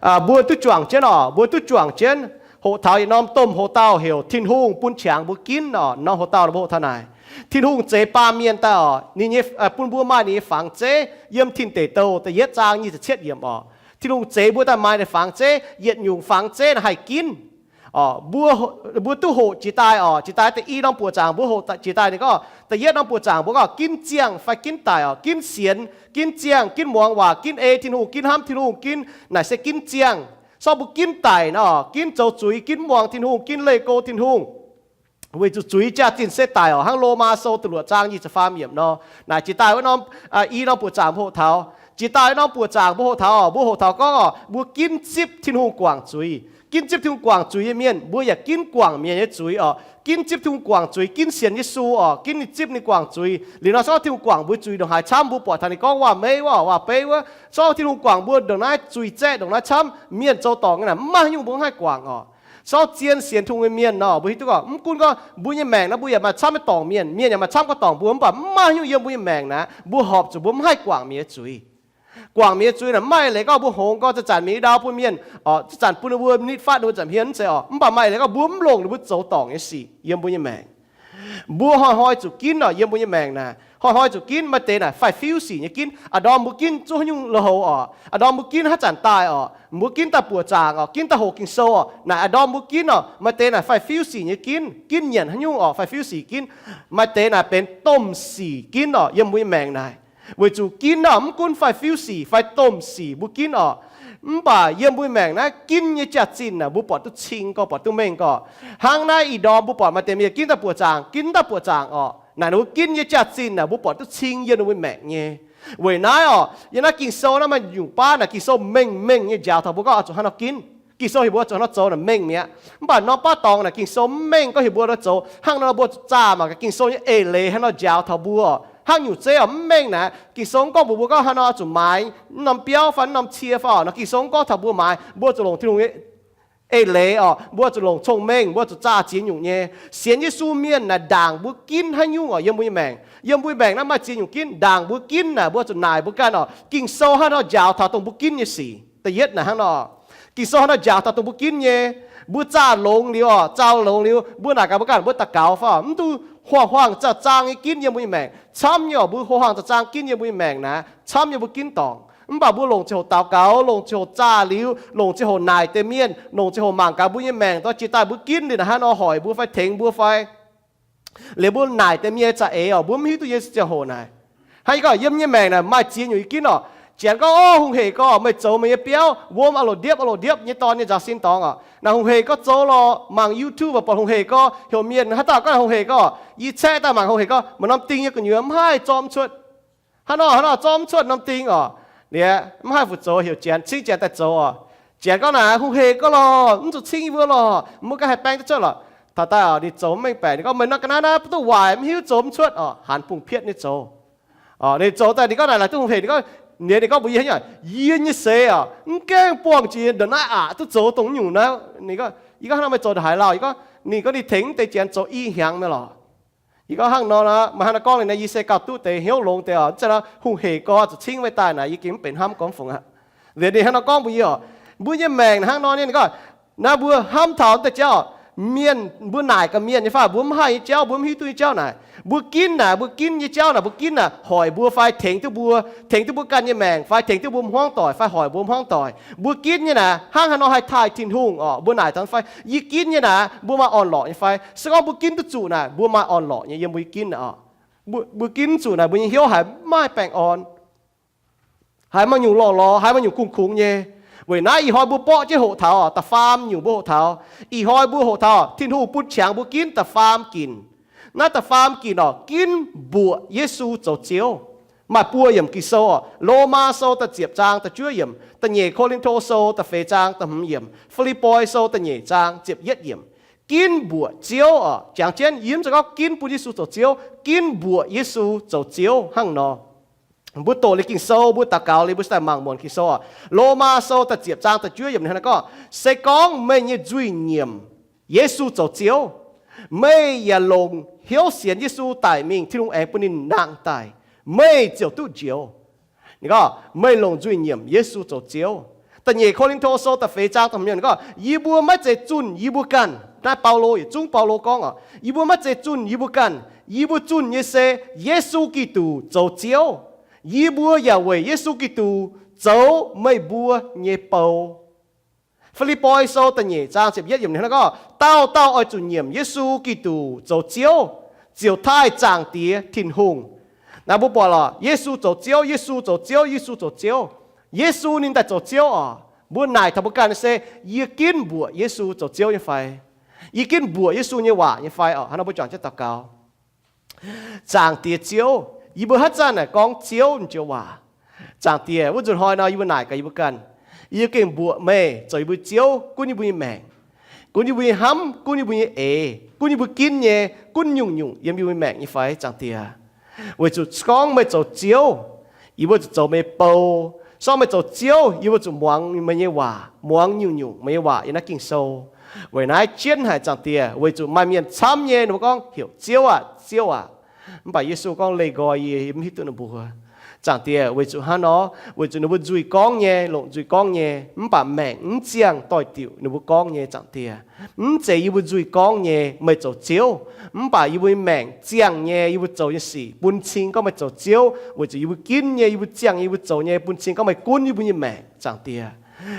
Mbuo duqv juangc jienv oc, mbuo duqv juangc jienv hoqc taux yietc norm domh hoc-dauh heuc Tin-Hungh bun qangx mbuo ginv oc. Norm hoc-dauh mbuo hoqc taux naaic, Tin-Hungh zeix baamh mienh daaih oc, ninh nyei, bun mbuo maaih ninh nyei fangx zeiv. Yiem Tin Deic Douh da'yietv zaang nyic ziepc cietv yiemc oc, Tin-Hungh zeix mbuo daaih maaih ninh fangx zeiv, yietc nyungc fangx zeiv naaic haih ginv. Mbuo duqv hoqc jiex daaih oc. Jiex daaih da'yietv norm buoqc zaangc mbuo hoqc jiex daaih ninh gorngv, da'yietv norm buoqc zaangc mbuo gorngv ginv ziangh fai ginv daic oc, ginv sienx, ginv ziangh, ginv muangx waac, ginv ei Tin-Hungh, ginv hnamv Tin-Hungh, ginv, naaic se ginv ziangh. Sorng mbuo ginv daic nor, ginv zoux zuiz, ginv muangx Tin-Hungh, ginv leih go Tin-Hungh, weic zuqc zuiz jaax-zinh se daic oc. Hnangv Lomaa Sou da'luoqc zaang nyic ziepc faam yiemc nor, naaic jiex daaih wuov norm, i norm buoqc zaangc mbuo hoqc taux. Jiex daaih wuov norm buoqc zaangc mbuo hoqc taux oc, mbuo hoqc taux gorngv oc, mbuo ginv zipv Tin-Hungh guangc zuiz. Ginv zipv Tin-Hungh guangc zuiz nyei mienh, mbuo yaac ginv guangc mienh nyei zuiz oc. Ginv zipv Tin-Hungh guangc zuiz, ginv sienx Yesu oc, ginv ninh zipv ninh guangc zuiz. Liuz nor, sorng Tin-Hungh guangc mbuo zuiz ndongc haaix camv, mbuo buatc taux ninh gorngv waac-meiv wuov, waac-beiv wuov, sorng Tin-Hungh guangc mbuo ndongc naaiv zuiz zaeqv ndongc naaiv camv, mienh zoux dorngc nyei naaic, mv maaih haaix nyungc mbuo mv haih guangc oc. Sorng zien sienx Tin-Hungh nyei mienh nor, mbuo hiuv duqv gorngv mv gunv gorngv mbuo nyei maengc naaiv, mbuo yaac maaih camv nyei dorngc mienh, mienh yaac maaih camv gorngv dorngc mbuo, mv baac mv maaih haaix nyungc yiem mbuo nyei maengc naaic, mbuo horpc zuqc mbuo mv haih guangc mienh nyei zuiz. Guangc mienh nyei zuiz naaic, maaih leiz gorngv mbuo hngongx gorngv zanc-zanc mingh ndau bun mienh oc, zanc-zanc bun ninh mbuo nitv fatv ninh mbuo nza'hmien se oc, mv baac maaih leiz gorngv mbuo mv longc ninh mbuo zoux dorngc nyei sic yiem mbuo nyei maengc. Mbuo hnoi-hnoi zuqc ginv oc. Yiem mbuo nyei maengc naaic, hnoi-hnoi zuqc ginv. Maaih deix naaic faix-fiuv sic nyei ginv. A'ndorm mbuo ginv zuqc haaix nyungc lui-houx oc, a'ndorm mbuo ginv haaix zanc daaih oc, mbuo ginv daaih buoqc zaangc oc, ginv daaih hoqc Ging-Sou oc, naaic a'ndorm mbuo ginv oc. Maaih deix naaic faix-fiuv sic nyei ginv, ginv nyanc haaix nyungc oc, faix-fiuv sic ginv. Maaih deix naaic benx domh sic ginv oc. Yiem mbuo nyei maengc naaic, weic zuqc ginv oc, mv gunv faix-fiuv sic fai domh sic mbuo ginv oc, mv baac yiem mbuo nyei maengc naaiv ginv nyei jaax-zinh naaic, mbuo buatc duqv cing gorx, buatc duqv mengh gorx. Hnangv naaiv ih ndorm mbuo buatc maaih deix mienh ginv daaih buoqc zaangc, ginv daaih buoqc zaangc oc, naaic ninh mbuo ginv nyei jaax-zinh naaic, mbuo buatc duqv cing yiem ninh mbuo maengc nyei. Weic naaiv oc, yiem naaiv Ging-Sou naaiv maaih nyungc baav naaic, Ging-Sou mengh mengh nyei njaaux taux mbuo gorngv oix zuqc hnangv nor ginv. Ging-Sou heuc mbuo zuqc hnangv nor zoux naaic mengh mi'aqv. Mv baac norm baav dorngx naaic Ging-Sou mv mengh gorngv heuc mbuo nor zoux. Hnangv nor mbuo zuqc zaah mangc gaax Ging-Sou nyei eix leiz haaix nor njaaux taux mbuo. Hnangv nyungc zeiv oc, mv mengh naaic, Ging-Sou mv gorngv mbuox mbuo gorngv haaix nor zuqc maaiz mv norm biauv fai mv norm cie fai oc. Nor Ging-Sou mv gorngv taux mbuo maaiz, mbuo zuqc longc Tin-Hungh nyei eix leiz oc, mbuo zuqc longc cong-mengh, mbuo zuqc zaah ziex nyungc nyei. Sienx Yesu mienh naaic ndaangc mbuo ginv haaix nyungc oc, yiem mbuo nyei maengc, yiem mbuo nyei maengc naaiv maaih ziex nyungc ginv. Ndaangc mbuo ginv naaic, mbuo zuqc naaic mbuo ganh oc, Ging-Sou haaix nor njaaux taux dongh mbuo ginv nyei sic. Da'yietv naaic hnangv nor, Ging-Sou haaix nor njaaux taux dongh mbuo ginv nyei. Mbuo zaah longx liuz oc, zaah longx liuz mbuo naaic gaax mbuo ganh, mbuo daux gaux fai oc, mv dungx hoh-hoangh zaah zaang nyei ginv yiem mbuo nyei maengc. Camv nyei oc, mbuo hoh-hoangh zaah zaang ginv yiem mbuo nyei maengc naaic, camv nyei mbuo ginv dorngc. Mv baac mbuo longc ziangh hoc daux gaux, longc ziangh hoc zaah liuz, longc ziangh hoc naaic deix mienh, longc ziangh hoc mangc gaax mbuo nyei maengc dorh jiex daaih mbuo ginv liuz naaic hnangv nor hoic mbuo fai tengx mbuo fai. Liuz mbuo naaic deix mienh za'eix oc, mbuo mv hiuv duqv Yesu ziangh hoc naaic. Hnangv yie gorngv yiem nyei maengc naaic maaih ziex nyungc yie ginv oc. Janx gorngv, Ov, hungh hec gorx, meih zoux meih nyei biauv wuom a'loc ndiepv a'loc ndiepv nyei dorn nyei nzaaux sin dorngx oc. Naaic hungh hec gorx zoux lorh, mangc YouTube buatc hungh hec gorx, heuc mienh haaix dauh gorngv naaic hungh hec gorx, yie caeqv daaih mangc hungh hec gorx, maaih norm ding nyei gu'nyuoz mv haih zorqv mv cuotv. Hnangv nor hnangv nor zorqv mv cuotv norm ding oc. Liuz mv haih fu zoux, heuc Janx, cingv Janx daaih zoux oc. Janx gorngv naaic, Hungh hec gorx lorh, mv zuqc cingv yie mbuo lorh, mbuo ganh haih baeng duqv cuotv lorh. Taux daaih oc, ninh zoux mv mengh baeqc, ninh gorngv, Meih nor ga'naaiv naaiv duqv waaic, mv hiuv zoux mv cuotv oc, hanx bung pietv nyei zoux. Ninh zoux daaih ninh gorngv naaic, laaix duqv hungh hec, ninh gorngv, ninh gorngv mbuox yie, Yie nyei seix oc, mv gaengh buangh jiex ndongc naaiv aqc duqv zoux dongh nyungc naaiv. Yie gorngv, Hnangv nor meih zoux ndongc haaix lauh? Yie gorngv, Ninh gorngv ninh tengx deix Janx zoux i hnyangx mi'aqv lorh. Yie gorngv, Hnangv nor aqv, meih hnangv nor gorngv liuz naaiv, yie se gauh duqv deix hnyouv longx deix oc. Mv zeiz nor hungh hec gorx zuqc cingv meih daaih naaic, yie gengh mv benx hnamv gormx fungc aqv. Liuz ninh hnangv nor gorngv mbuox yie oc, mbuo nyei maengc hnangv nor nyei, ninh gorngv, naaiv mbuo hnamv taux deix jauv, mienh, mbuo naaic gaax mienh nyei fai mbuo mv haih nyei jauv, mbuo mv hiuv duqv nyei jauv naaic, mbuo ginv naaic, mbuo ginv nyei jauv naaic, mbuo ginv naaic hoic mbuo fai tengx duqv mbuo, tengx duqv mbuo ganh nyei maengc fai tengx duqv mbuo hmuangv doic fai hoic mbuo hmuangv doic. Mbuo ginv nyei naaic, hnangv haaix nor haih taaih Tin-Hungh oc, mbuo naaic taux fai? Yie ginv nyei naaic, mbuo maaih orn-lorqc nyei fai? Se gorngv mbuo ginv duqv zuqc naaic, mbuo maaih orn-lorqc nyei yiem mbuo nyei ginv naaic oc. Mbuo ginv zuqc naaic, mbuo nyei hnyouv haiz maiv baengh orn, haiz maaih nyungc lorh lorh, haiz maaih nyungc kungx-kungx nyei. Weic naaiv ih hnoi mbuo borqv jienv hoqc taux da'faam nyungc mbuo hoqc taux. Ih hnoi mbuo hoqc taux Tin-Hungh bun qangx mbuo ginv da'faam ginc. Naaiv da'faam ginc oc, ginv mbuoqc Yesu zoux Ziouv. Maaih buo yiemc Ging-Sou oc, Lomaa Sou da'ziepc zaang da'juov yiemc, da'nyeic Ko^lin^to Sou da'feix zaang da'hmz yiemc, Fi^lipv^poi Sou da'nyeic zaang ziepc yietv yiemc. Ginv mbuoqc Ziouv oc, jangx jienv yie mv zeiz gorngv ginv bun Yesu zoux Ziouv, ginv mbuoqc Yesu zoux Ziouv hnangv nor. Mbuo doqc liuz Ging-Sou, mbuo daux gaux liuz mbuo cingx daaih mangc muonc Ging-Sou oc. Lomaa Sou da'ziepc zaang da'juov yiemc ninh hnangv nor gorngv, Se gorngv meih nyei nzuih nyiemc Yesu zoux Ziouv, meih yaac longc hnyouv sienx Yesu daic mingh, Tin-Hungh aengx bun ninh nangh daic, meih ziouc duqv njoux. Ninh gorngv meih longc nzuih nyiemc Yesu zoux Ziouv, Da'nyeic Ko^lin^to Sou da'feix zaang da'hmz gorngv, yie mbuo maiv zeiz zunh yie mbuo ganh. Naaiv Baulo yietc zungv Baulo gorngv oc, yie mbuo maiv zeiz zunh yie mbuo ganh. Yie mbuo zunh nyei se Yesu Giduc zoux Ziouv. Yie mbuo yaac weic Yesu Giduc zoux meih mbuo nyei bou. Fi^lipv^poi Sou da'nyeic zaang ziepc yietv yiemc ninh gorngv, dauh dauh oix zuqc nyiemc Yesu Giduc zoux Ziouv, ziouc taaih Zaangc Diex Tin-Hungh. Naaiv mbuo buatc lorqc, Yesu zoux Ziouv, Yesu zoux Ziouv, Yesu zoux Ziouv. Yesu ninh daaih zoux Ziouv oc. Mbuo naaic taux mbuo ganh se, yie ginv mbuoqc Yesu zoux Ziouv nyei fai? Yie ginv mbuoqc Yesu nyei waac nyei fai oc? Hnangv nor mbuo juangc jienv daux gaux. Zaangc Diex Ziouv, yie mbuo haaix zanc naaic gorngv Ziouv joux waac. Zaangc Diex, wuov nzunc hnoi nor yie mbuo naaic gaax yie mbuo ganh, yie gengh mbuoqc meih zoux yie mbuo Ziouv, gunv yie mbuo nyei maengc, gunv yie mbuo nyei hnamv, gunv yie mbuo nyei eix, gunv yie mbuo ginv nyei, gunv nyungc-nyungc yiem yie mbuo nyei maengc nyei fai, Zaangc Diex? Weic zuqc gorngv meih zoux Ziouv, yie mbuo zuqc zoux meih bou. Sorng meih zoux Ziouv, yie mbuo zuqc muangx meih nyei waac, muangx nyungc-nyungc meih nyei waac yiem naaiv Ging-Sou. Weic naaiv jienv haic, Zaangc Diex, weic zuqc maaih mienh camv nyei ninh mbuo gorngv heuc, Ziouv aah! Ziouv aah! Mv baac Yesu gorngv, Leih nqoi yie, yie mv hiuv duqv ninh mbuo. Zaangc Diex, weic zuqc hnangv nor, weic zuqc ninh mbuo nzuih gorngv nyei, longc nzuih gorngv nyei, mv baac maengc mv ziangh doix-diuc ninh mbuo gorngv nyei, Zaangc Diex. Mv zeiz yie mbuo nzuih gorngv nyei meih zoux Ziouv, mv baac yie mbuo nyei maengc ziangh nyei yie mbuo zoux nyei sic bun cing gorngv meih zoux Ziouv, weic zuqc yie mbuo ginv nyei, yie mbuo ziangh nyei, yie mbuo zoux nyei bun cing gorngv meih gunv yie mbuo nyei maengc, Zaangc Diex.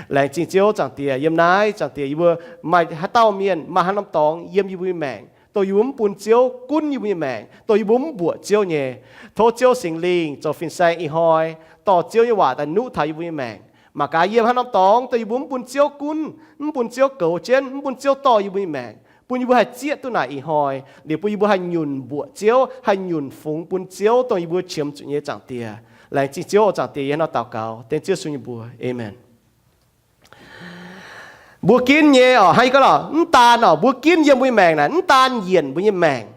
Laengz zingh Ziouv, Zaangc Diex. Yiem naaiv, Zaangc Diex, yie mbuo maaih haaix dauh mienh, maaih haaix norm dorngx yiem yie mbuo nyei maengc, dongh yie mbuo mv bun Ziouv gunv yie mbuo nyei maengc, dongh yie mbuo mv mbuoqc Ziouv nyei. Tov Ziouv Singx Lingh zoux fin-saeng ih hnoi dorh Ziouv nyei waac daaih nuqv taux yie mbuo nyei maengc. Mangc gaax yiem haaix norm dorngx dongh yie mbuo mv bun Ziouv gunv, mv bun Ziouv goux jienv, mv bun Ziouv dorh yie mbuo nyei maengc, bun yie mbuo haih zieqv duqv naaic ih hnoi, liuz bun yie mbuo haih nyunc mbuoqc Ziouv, haih nyunc fungx bun Ziouv dongh yie mbuo qiemx zuqc nyei, Zaangc Diex. Laengz zingh Ziouv, Zaangc Diex. Yie hnangv nor daux gaux dengv Ziouv Yesu nyei mbuox, aamen. Mbuo ginv nyei oc, hnangv yie gorngv oc, mv daan oc, mbuo ginv yiem mbuo nyei maengc naaic, mv daan yienc mbuo nyei maengc,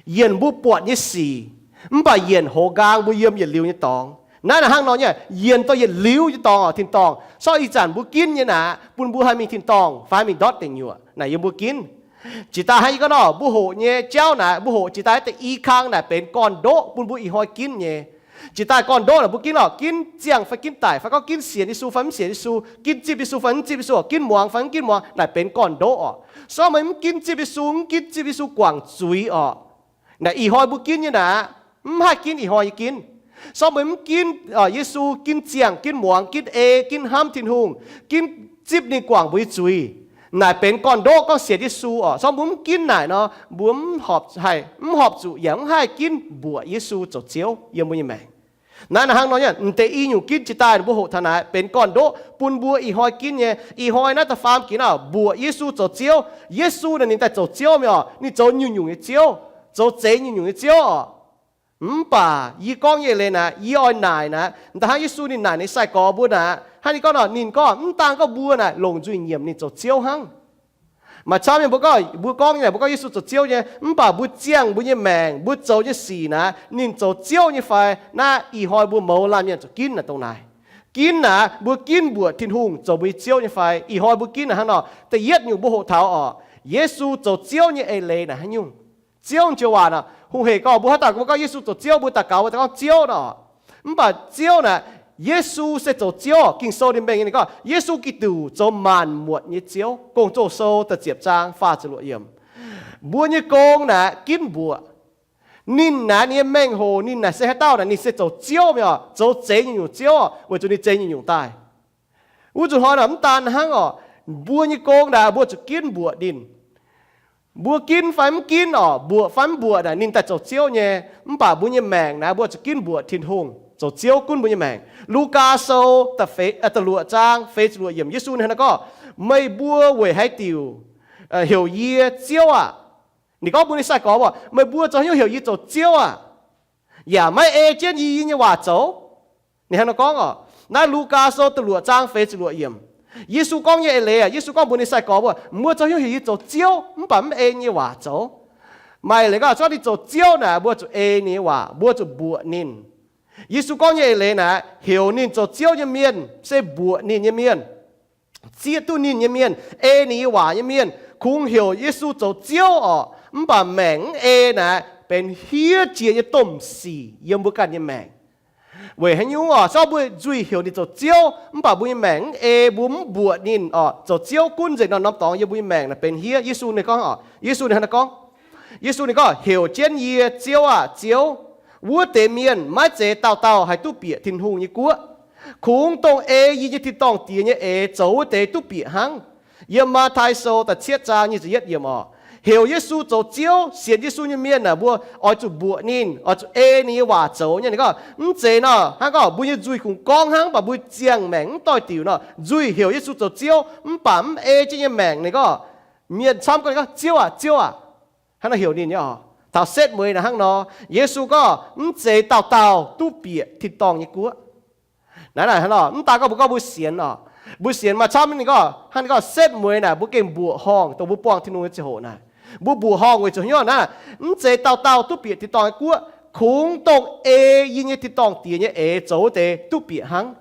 yienc mbuo buatc nyei sic, mv baac yienc hoz nqaang mbuo yiem yietc liuz nyei dorngx. Naaiv naaic hnangv nor nyei, yienc dongh yietc liuz nyei dorngx oc, tin-dorngh. Sorng ih zanc mbuo ginv nyei naaic, bun mbuo haih mingh tin-dorngh fai mingh ndortv deic nyuoqc naaic, yiem mbuo ginv. Jiex daaih hnangv yie gorngv nor, mbuo hoqc nyei jauv naaic, mbuo hoqc jiex daaih deix i kang naaic benx gorn-ndoqv bun mbuo ih hnoi ginv nyei. Jiex daaih gorn-ndoqv naaic mbuo ginv lorqc, ginv ziangh fai ginv daic, fai gorngv ginv sienx Yesu fai mv sienx Yesu, ginv zipv Yesu fai mv zipv Yesu, ginv muangx fai mv ginv muangx, naaic benx gorn-ndoqv oc. Sorng meih mv ginv zipv Yesu, mv ginv zipv Yesu guangc zuiz oc. Naaic ih hnoi mbuo ginv nyei naaic, mv haih ginv ih hnoi nyei ginv. Sorng mbuo mv ginv Yesu, ginv ziangh, ginv muangx, ginv ei, ginv hnamv Tin-Hungh, ginv zipv ninh guangc mbuo nyei zuiz, naaic benx gorn-ndoqv gorngv sienx Yesu oc. Sorng mbuo mv ginv naaic nor, mbuo mv horpc zuqc yaac mv haih ginv mbuoqc Yesu zoux Ziouv yiem mbuo nyei maengc. Naaiv naaic hnangv nor nyei, m'deix i nyungc ginv jiex daaih mbuo hoqc taux naaic benx gorn-ndoqv bun mbuo ih hnoi ginv nyei. Ih hnoi naaiv da'faam ginx oc, mbuoqc Yesu zoux Ziouv. Yesu naaic ninh daaih zoux Ziouv mi'aqv oc. Ninh zoux nyungc-nyungc nyei Ziouv, zoux zeix nyungc-nyungc nyei Ziouv oc. Mv baac yie gorngv nyei eix leiz naaic, yie oix naaic naaic, m'daaih hnangv Yesu ninh naaic ninh sai-gorx mbuo naaic, hnangv ninh gorngv nor, ninh gorngv mv daan gorngv mbuo naaic longc nzuih nyiemc ninh zoux Ziouv hnangv. Maaih camv mienh mbuo gorngv, mbuo gorngv nyei naaic, mbuo gorngv Yesu zoux Ziouv nyei, mv baac mbuo ziangh mbuo nyei maengc, mbuo zoux nyei sic naaic, ninh zoux Ziouv nyei fai? Naaiv ih hnoi mbuo mouz laanh mienh zuqc ginv naaic dongh naaic. Ginv naaic, mbuo ginv mbuoqc Tin-Hungh zoux mbuo nyei Ziouv nyei fai? Ih hnoi mbuo ginv naaic hnangv nor, da'yietv nyungc mbuo hoqc taux oc, Yesu zoux Ziouv nyei eix leiz naaic haaix nyungc? Ziouv joux waac naaic, hungh hec gorngv mbuo haaix dauh mbuo gorngv Yesu zoux Ziouv, mbuo daux gaux mbuo daaih gorngv Ziouv nor. Mv baac Ziouv naaic, Yesu se zoux Ziouv. Ging-Sou ninh mengh nyei, ninh gorngv Yesu Giduc zoux maanc muotc nyei Ziouv. Gong-Zoh Sou da'ziepc zaang faah ziepc luoqc yiemc. Mbuo nyei gong naaic ginv mbuoqc. Ninh naaic, ninh nyei mengh hoc, ninh naaic se haaix dauh naaic? Ninh se zoux Ziouv mi'aqv, zoux zeix nyungc-nyungc Ziouv, weic zuqc ninh zeix nyungc-nyungc daaih. Wuov nzunc hnoi naaic mv daan hnangv oc, mbuo nyei gong naaic mbuo zuqc ginv mbuoqc ninh. Mbuo ginv fai mv ginv oc, mbuoqc fai mv mbuoqc naaic, ninh daaih zoux Ziouv nyei. Mv baac mbuo nyei maengc naaic mbuo zuqc ginv mbuoqc Tin-Hungh zoux Ziouv gunv mbuo nyei maengc. Lugaa Sou da'luoqc zaang feix ziepc luoqc yiemc, Yesu ninh hnangv naaiv gorngv, meih mbuo weic haaix diuc heuc yie Ziouv aah? Ninh gorngv mbuo nyei sai-gorx mbuo, meih mbuo zoux haaix nyungc heuc yie zoux Ziouv aah? Yaac maiv ei jienv yie nyei waac zoux. Ninh hnangv naaiv gorngv oc. Naaiv Lugaa Sou da'luoqc zaang feix ziepc luoqc yiemc. Yesu gorngv nyei eix leiz aac, Yesu gorngv mbuox ninh sai-gorx mbuo, mbuo zoux haaix nyungc heuc yie zoux Ziouv mv baac mv ei ninh nyei waac zoux? Maaih eix leiz gorngv, gorngv ninh zoux Ziouv naaic, mbuo zuqc ei ninh nyei waac, mbuo zuqc mbuoqc ninh. Yesu gorngv nyei eix leiz naaic, heuc ninh zoux Ziouv nyei mienh se mbuoqc ninh nyei mienh, zieqv duqv ninh nyei mienh, ei ninh nyei waac nyei mienh. Kungx heuc Yesu zoux Ziouv oc, mv baac maengc mv ei naaic, benx hiev jiex nyei domh sic yiem mbuo ganh nyei maengc. Weic haaix nyungc oc? Se gorngv mbuo nzuih heuc ninh zoux Ziouv mv baac mbuo nyei maengc mv ei, mbuo mv mbuoqc ninh oc, zoux Ziouv gunv nzengc nor, norm dorngx yiem mbuo nyei maengc naaic benx hiev. Yesu ninh gorngv oc, Yesu ninh hnangv naaiv gorngv, Yesu ninh gorngv, Heuc jienv yie, Ziouv aah! Ziouv! Wuov deix mienh maiv zeiz dauh dauh haih duqv bieqc Tin-Hungh nyei guoqv. Kungx dongh ei yie nyei tin-dorngh Diex nyei eix zoux wuov deix duqv bieqc hnangv. Yiem Matv^tai Sou da'cietv zaang nyic ziepc yietv yiemc oc, heuc Yesu zoux Ziouv, sienx Yesu nyei mienh aah, mbuo oix zuqc mbuoqc ninh, oix zuqc ei ninh nyei waac zoux nyei. Ninh gorngv mv zeiz nor, hnangv gorngv mbuo nyei nzuih kungx gorngv hnangv, mv baac mbuo ziangh maengc mv doix-diuc nor, nzuih heuc Yesu zoux Ziouv mv baac mv ei jienv nyei maengc. Ninh gorngv mienh camv gorngv ninh gorngv, Ziouv aah! Ziouv aah! Hnangv naaiv heuc ninh nyei oc. Taux setv mueiz naaic hnangv nor, Yesu gorngv mv zeiz dauh dauh duqv bieqc tin-dorngh nyei guoqv. Naaiv naaic hnangv nor, mv daan gorngv mbuo gorngv mbuo sienx oc, mbuo sienx maaih camv ninh gorngv, hnangv ninh gorngv setv mueiz naaic mbuo gengh mbuoqc horngh dongh mbuo buangh Tin-Hungh nyei ziangh hoc naaic. Mbuo mbuoqc horngh weic zuqc hnyouv naaiv, mv zeiz dauh dauh duqv bieqc tin-dorngh nyei guoqv. Kungx dongh ei yie nyei tin-dorngh Diex nyei eix zoux wuov deix duqv bieqc hnangv.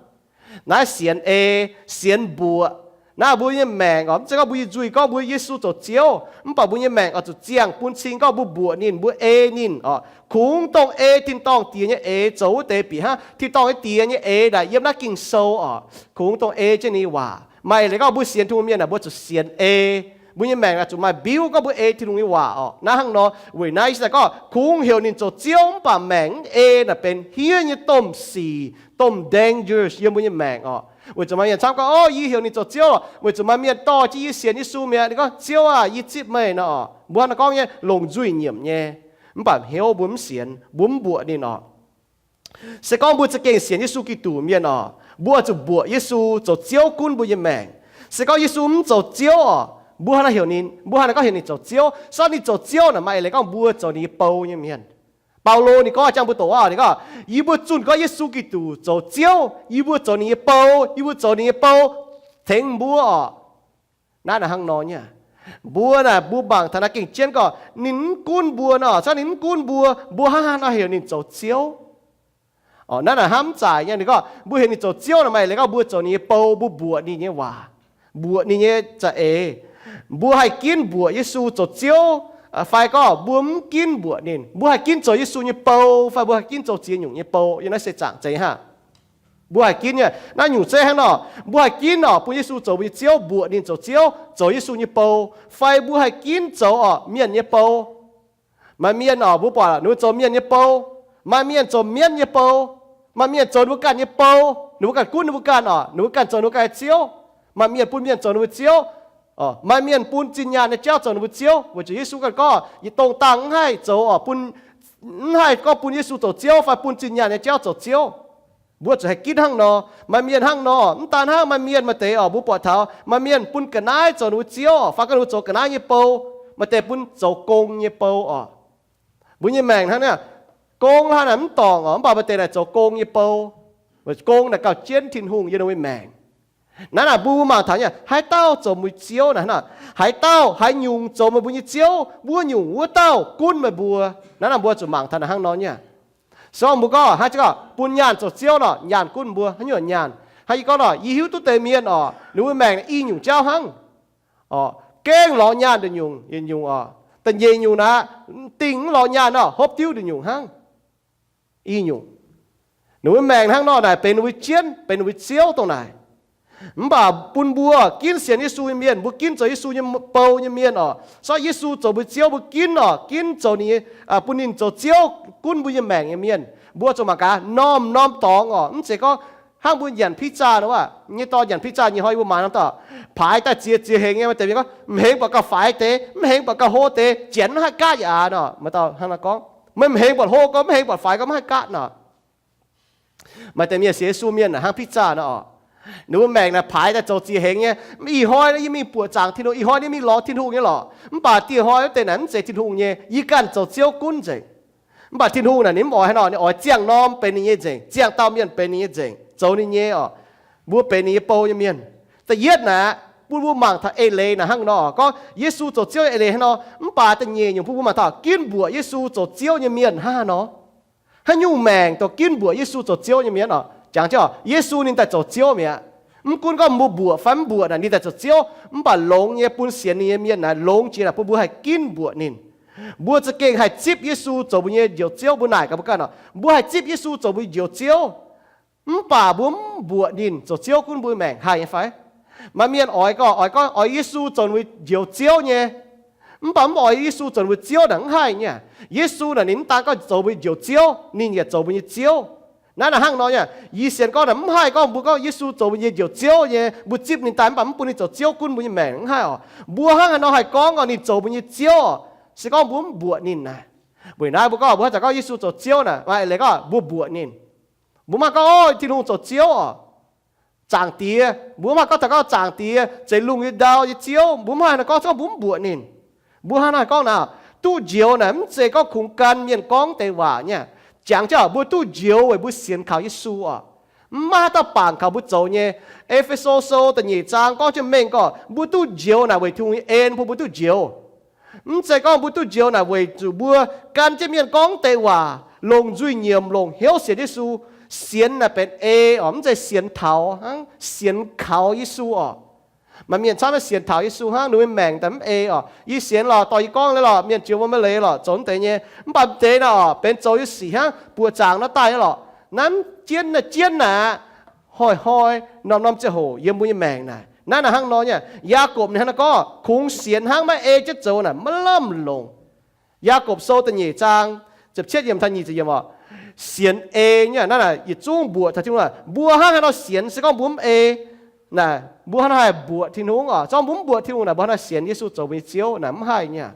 Naaiv sienx ei, sienx mbuoqc. Naaiv mbuo nyei maengc oc, mv zeiz gorngv mbuo nyei nzuih gorngv mbuo Yesu zoux Ziouv, mv baac mbuo nyei maengc oix zuqc ziangh bun cing gorngv mbuo mbuoqc ninh, mbuo ei ninh oc. Kungx dongh ei tin-dorngh Diex nyei eix zoux wuov deix bieqc hnangv. Tin-dorngh nyei Diex nyei eix naaic yiem naaiv Ging-Sou oc. Kungx dongh ei jienv ninh nyei waac. Maaih eix leiz gorngv mbuo sienx Tin-Hungh mienh naaic mbuo zuqc sienx ei. Mbuo nyei maengc naaic zuqc maaih mbiuv gorngv mbuo ei Tin-Hungh nyei waac oc. Naaiv hnangv nor, weic naaiv se gorngv kungx heuc ninh zoux Ziouv mv baac maengc mv ei naaic benx hiev nyei domh sic, domh danger yiem mbuo nyei maengc oc. Weic zuqc maaih mienh camv gorngv, Ov, yie heuc ninh zoux Ziouv weic zuqc maaih mienh dorh jienv yie sienx Yesu mi'aqv. Ninh gorngv, Ziouv aah, yie zipv meih nor oc. Mbuo hnangv naaiv gorngv nyei longc nzuih nyiemc nyei, mv baac hnyouv mbuo mv sienx, mbuo mv mbuoqc ninh oc. Se gorngv mbuo za'gengh sienx Yesu Giduc mienh oc, mbuo oix zuqc mbuoqc Yesu zoux Ziouv gunv mbuo nyei maengc. Se gorngv Yesu mv zoux Ziouv oc, mbuo hnangv naaiv heuc ninh, mbuo hnangv naaiv gorngv heuc ninh zoux Ziouv. Se gorngv ninh zoux Ziouv naaic maaih eix leiz gorngv mbuo zoux ninh nyei bou nyei mienh. Baulo ninh gorngv, jangx mbuo doqc oc, ninh gorngv, Yie mbuo zunh gorngv Yesu Giduc zoux Ziouv, yie mbuo zoux ninh nyei bou, yie mbuo zoux ninh nyei bou tengx mbuo oc. Naaiv naaic hnangv nor nyei. Mbuo naaic mbuo mangc taux naaiv gengh jienv gorngv ninh mv gunv mbuo nor, se gorngv ninh mv gunv mbuo, mbuo hnangv haaix nor heuc ninh zoux Ziouv? Naaiv naaic hnamv mv zaic nyei. Ninh gorngv mbuo heuc ninh zoux Ziouv naaic maaih eix leiz gorngv mbuo zoux ninh nyei bou, mbuo mbuoqc ninh nyei waac, mbuoqc ninh nyei za'eix. Mbuo haih ginv mbuoqc Yesu zoux Ziouv, fai gorngv mbuo mv ginv mbuoqc ninh, mbuo haih ginv zoux Yesu nyei bou fai mbuo haih ginv zoux ziex nyungc nyei bou yiem naaiv seix zaangc zeiz haic. Mbuo haih ginv nyei. Naaiv nyungc zeiv hnangv nor, mbuo haih ginv oc bun Yesu zoux mbuo nyei Ziouv, mbuoqc ninh zoux Ziouv, zoux Yesu nyei bou, fai mbuo haih ginv zoux oc mienh nyei bou. Maaih mienh oc, mbuo buatc ninh mbuo zoux mienh nyei bou. Maaih mienh zoux mienv nyei bou. Maaih mienh zoux ninh mbuo ganh nyei bou, ninh mbuo ganh gunv ninh mbuo ganh oc, ninh mbuo ganh zoux ninh mbuo ganh nyei ziouv. Maaih mienh bun mienh zoux ninh mbuo ziouv. Maaih mienh bun zinh nyaanh nyei jauv zoux ninh mbuo ziouv, weic zuqc Yesu ganh gorngv, Yietc dongh dangh mv haih zoux oc, mv haih gorngv bun Yesu zoux Ziouv fai bun zinh nyaanh nyei jauv zoux ziouv. Mbuo zuqc haih ginv hnangv nor. Maaih mienh hnangv nor, mv daan hnangv, maaih mienh maaih deix oc, mbuo buatc taux maaih mienh bun ga'naaiv zoux ninh mbuo ziouv oc, fai gorngv ninh mbuo zoux ga'naaiv nyei bou. Maaih deix bun zoux gong nyei bou oc. Mbuo nyei maengc hnangv naaiv, gong hnangv naaic mv dorngc oc, mv baac maaih deix naaic zoux gong nyei bou. Gong naaic gauh jienv Tin-Hungh yiem ninh mbuo maengc. Naaiv naaic mbuo mangc taux nyei, haaix dauh zoux mbuo nyei ziouv naaic hnangv naaic, haaix dauh haaix nyungc zoux meih mbuo nyei ziouv, wuov nyungc wuov dauh gunv meih mbuo. Naaiv naaic mbuo zuqc mangc taux naaic hnangv nor nyei. Se gorngv mbuo gorngv hnangv, se gorngv bun nyaanh zoux ziouv nor, nyaanh gunv mbuo haaix nyungc nyaanh? Hnangv yie gorngv nor, yie hiuv duqv deix mienh oc, ninh mbuo maengc i nyungc jauv hnangv. Gengh lorz nyaanh nduqc nyungc, yietc nyungc oc. Da'nyeic nyungc naaic, dingh mv lorz nyaanh nor, hopv diuv nduqc nyungc hnangv. I nyungc, ninh mbuo maengc hnangv nor naaic benx ninh mbuo jienv, benx ninh mbuo ziouv dongh naaic. Mv baac bun mbuo ginv sienx Yesu nyei mienh, mbuo ginv zoux Yesu nyei bou nyei mienh oc, se gorngv Yesu zoux mbuo ziouv, mbuo ginv oc, ginv zoux ninh, bun ninh zoux ziouv gunv mbuo nyei maengc nyei mienh, mbuo zuqc mangc gaax norm-norm dorngx oc. Mv zeiz gorngv hnangv mbuo nyanc pizza nor, nyei dorh nyanc pizza nyei hnoi mbuo maaiz norm dorngx, paaix daaih ziex ziex hengx nyei, maaih deix mienh gorngv, mv hengx buatc gauh faix deix, mv hengx buatc gauh hlo deix, janx mv haih gaatv yaac aqc nor. Maaih dauh hnangv naaiv gorngv, meih mv hengx buatc hlo gorngv, mv hengx buatc faix gorngv mv haih gaatv nor. Maaih deix mienh sienx Yesu mienh naaic hnangv pizza nor oc. Ninh mbuo maengc naaic paaix daaih zoux ziex hengx nyei, ih hnoi yie mingh buoqc zaangc Tin-Hungh, ih hnoi yie mingh lorz Tin-Hungh nyei lorqc. Mv baac dieh hnoi wuov deix naaic mv zeiz Tin-Hungh nyei, yie ganh zoux ziouv gunv nzengc. Mv baac Tin-Hungh naaic ninh mv oix haaix nor, ninh oix ziangh norm benx ninh nyei nzengc, ziangh dauh mienh benx ninh nyei nzengc, zoux ninh nyei oc. Mbuo benx ninh nyei bou nyei mienh. Da'yietv naaic, bun mbuo mangc taux eix leiz naaic hnangv nor, gorngv Yesu zoux ziouv eix leiz hnangv nor. Mv baac da'nyeic nyungc bun mbuo mangc taux ginv mbuoqc Yesu zoux ziouv nyei mienh hnangv haaix nor. Haaix nyungc maengc dongh ginv mbuoqc Yesu zoux ziouv nyei mienh oc? Jangx jienv oc, Yesu ninh daaih zoux ziouv mi'aqv. Mv gunv gorngv mbuo mbuoqc fai mv mbuoqc naaic, ninh daaih zoux ziouv. Mv baac longx nyei bun sienx ninh nyei mienh naaic, longx jiex naaic bun mbuo haih ginv mbuoqc ninh. Mbuo za'gengh haih zipv Yesu zoux mbuo nyei Njoux Ziouv. Mbuo naaic gaax mbuo ganh oc, mbuo haih zipv Yesu zoux mbuo Njoux Ziouv. Mv baac mbuo mv mbuoqc ninh zoux Ziouv gunv mbuo maengc, haih nyei fai? Maaih mienh oix gorngv, oix gorngv oix Yesu zoux mbuo Njoux Ziouv nyei, mv baac mv oix Yesu zoux mbuo Ziouv naaic mv haih nyei. Yesu naaic ninh mv daan gorngv zoux mbuo Njoux Ziouv, ninh yaac zoux mbuo nyei Ziouv. Naaiv naaic hnangv nor nyei. Yie sienx gorngv naaic mv haih gorngv mbuo gorngv Yesu zoux mbuo nyei Njoux Ziouv nyei, mbuo zipv ninh daaih mv baac mv bun ninh zoux Ziouv gunv mbuo nyei maengc, mv haih oc. Mbuo hnangv haaix nor haih gorngv oc ninh zoux mbuo nyei Ziouv oc, se gorngv mbuo mv mbuoqc ninh naaic. Weic naaiv mbuo gorngv mbuo haaix zanc gorngv Yesu zoux Ziouv naaiv, maaih leiz gorngv mbuo mbuoqc ninh. Mbuo mv haih gorngv, o, Tin-Hungh zoux Ziouv oc, Zaangc Diex. Mbuo mv haih gorngv taux gorngv Zaangc Diex, zeix lungh nyei ndau nyei Ziouv. Mbuo mv haih nor gorngv, gorngv mbuo mv mbuoqc ninh. Mbuo hnangv naaiv gorngv naaic, duqv njoux naaic mv zeiz gorngv kungx gan mienh gorngv deix waac nyei. Jangx jienv mbuo duqv njoux weic mbuo sienx kaux Yesu oc. Mv maaih haaix dauh bangc kaux mbuo zoux nyei. E^fe^so Sou da'nyeic zaang gorngv jienv mengh gorngv mbuo duqv njoux naaic weic Tin-Hungh nyei en bun mbuo duqv njoux. Mv zeiz gorngv mbuo duqv njoux naaic weic zuqc mbuo gan jienv mienh gorngv deix waac, longc nzuih nyiemc, longc hnyouv sienx Yesu. Sienx naaic benx ei oc, mv zeiz sienx taux hnangv, sienx kaux Yesu oc. Maaih mienh camv sienx taux Yesu hnangv, ninh nyei maengc daaih mv ei oc. Yie sienx lorqc, dorh yie gorngv leiz lorqc, mienh jiex wuov maiv leiz lorqc, zoux mv deix nyei. Mv baac deix naaic oc, benx zoux nyei sic hnangv, buoqc zaangc nor daaih lorqc. Naaiv jienv naaic, jienv naaic aqv, hnoi-hnoi, norm-norm ziangh hoc yiem mbuo nyei maengc naaic. Naaiv naaic hnangv nor nyei. Yaagorpc ninh hnangv naaiv gorngv, kungx sienx hnangv maiv ei jienv zoux naaic maiv lamh longc. Yaagorpc Sou da'nyeic zaang ziepc cietv yiemc taux nyic ziepc yiemc oc. Sienx ei nyei naaiv naaic yietc zungv mbuoqc taux Tin-Hungh. Mbuo hnangv haaix nor sienx se gorngv mbuo mv ei naaic, mbuo hnangv haaix mbuoqc Tin-Hungh oc? Se gorngv mbuo mv mbuoqc Tin-Hungh naaic, mbuo hnangv haaix sienx Yesu zoux mbuo nyei Ziouv naaic? Mv haih nyei.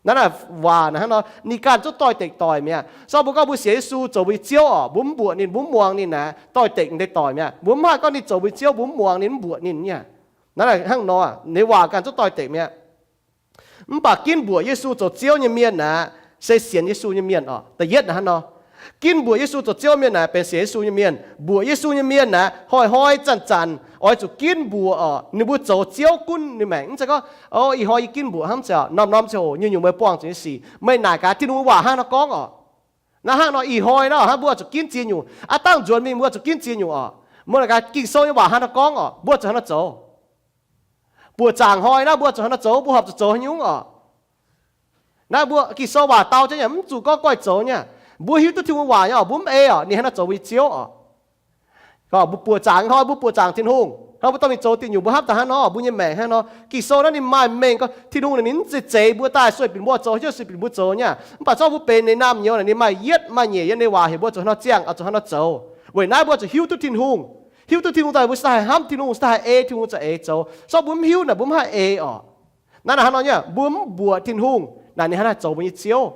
Naaiv naaic waac naaic hnangv nor, ninh ganh zungv doix-dekc doic mi'aqv. Se gorngv mbuo gorngv mbuo sienx Yesu zoux mbuo nyei Ziouv oc, mbuo mv mbuoqc ninh, mbuo mv muangx ninh naaic, doix-dekc deix doic mi'aqv. Mbuo mv haih gorngv ninh zoux mbuo nyei Ziouv, mbuo mv muangx ninh, mv mbuoqc ninh nyei. Naaiv naaic hnangv nor, ninh waac ganh zungv doix-dekc mi'aqv. Mv baac ginv mbuoqc Yesu zoux Ziouv nyei mienh naaic, se sienx Yesu nyei mienh oc. Da'yietv naaic hnangv nor, ginv mbuoqc Yesu zoux Ziouv mienh naaic benx sienx Yesu nyei mienh. Mbuoqc Yesu nyei mienh naaic, hnoi-hnoi zanc-zanc oix zuqc ginv mbuoqc oc, ninh mbuo zoux Ziouv gunv ninh maengc. Mv zeiz gorngv, o, ih hnoi yie ginv mbuoqc hnangv, mv zeiz oc. Norm-norm ziangh hoc nyungc-nyungc meih buangh zuqc nyei sic, meih naaic gaax Tin-Hungh nyei waac hnangv nor gorngv oc. Naaiv hnangv nor ih hnoi naaiv hnangv mbuo zuqc ginv ziex nyungc. Aa, dangh nzuonx mingh mbuo zuqc ginv ziex nyungc oc. Meih naaic gaax Ging-Sou nyei waac hnangv nor gorngv oc, mbuo zuqc hnangv nor zoux. Buoqc zaangc hnoi naaiv mbuo zuqc hnangv nor zoux, mbuo horpc zuqc zoux haaix nyungc oc? Naaiv mbuo Ging-Sou waac dau jienv nyei, mv zuqc gorngv goiv zoux nyei. Mbuo hiuv duqv Tin-Hungh waac nyei oc, mbuo mv ei oc, ninh hnangv nor zoux mbuo nyei Ziouv oc. Mbuo buoqc zaangc hnoi mbuo buoqc zaangc Tin-Hungh, hnangv mbuo dorh mingh zoux diuh nyungc mbuo hnamv daaih hnangv nor, mbuo nyei maengc hnangv nor. Ging-Sou naaiv ninh maaih mengh gorngv Tin-Hungh naaic ninh mv zeiz zeix mbuo daaih sueih binc mbuo zoux, heuc sueih binc mbuo zoux nyei. Mv baac zorqv mbuo benx ninh naamh nyouz naaic ninh maaih yietv maaih nyeic yiem ninh waac heuc mbuo zuqc hnangv nor ziangh, zuqc hnangv nor zoux. Weic naaiv mbuo zuqc hiuv duqv Tin-Hungh. Hiuv duqv Tin-Hungh daaih mbuo se haih hnamv Tin-Hungh, se haih ei Tin-Hungh za'eix zoux. Zorqv mbuo mv hiuv naaic mbuo mv haih ei oc. Naaiv naaic hnangv nor nyei, mbuo mv mbuoqc Tin-Hungh naaic ninh hnangv naaic zoux mbuo nyei Ziouv.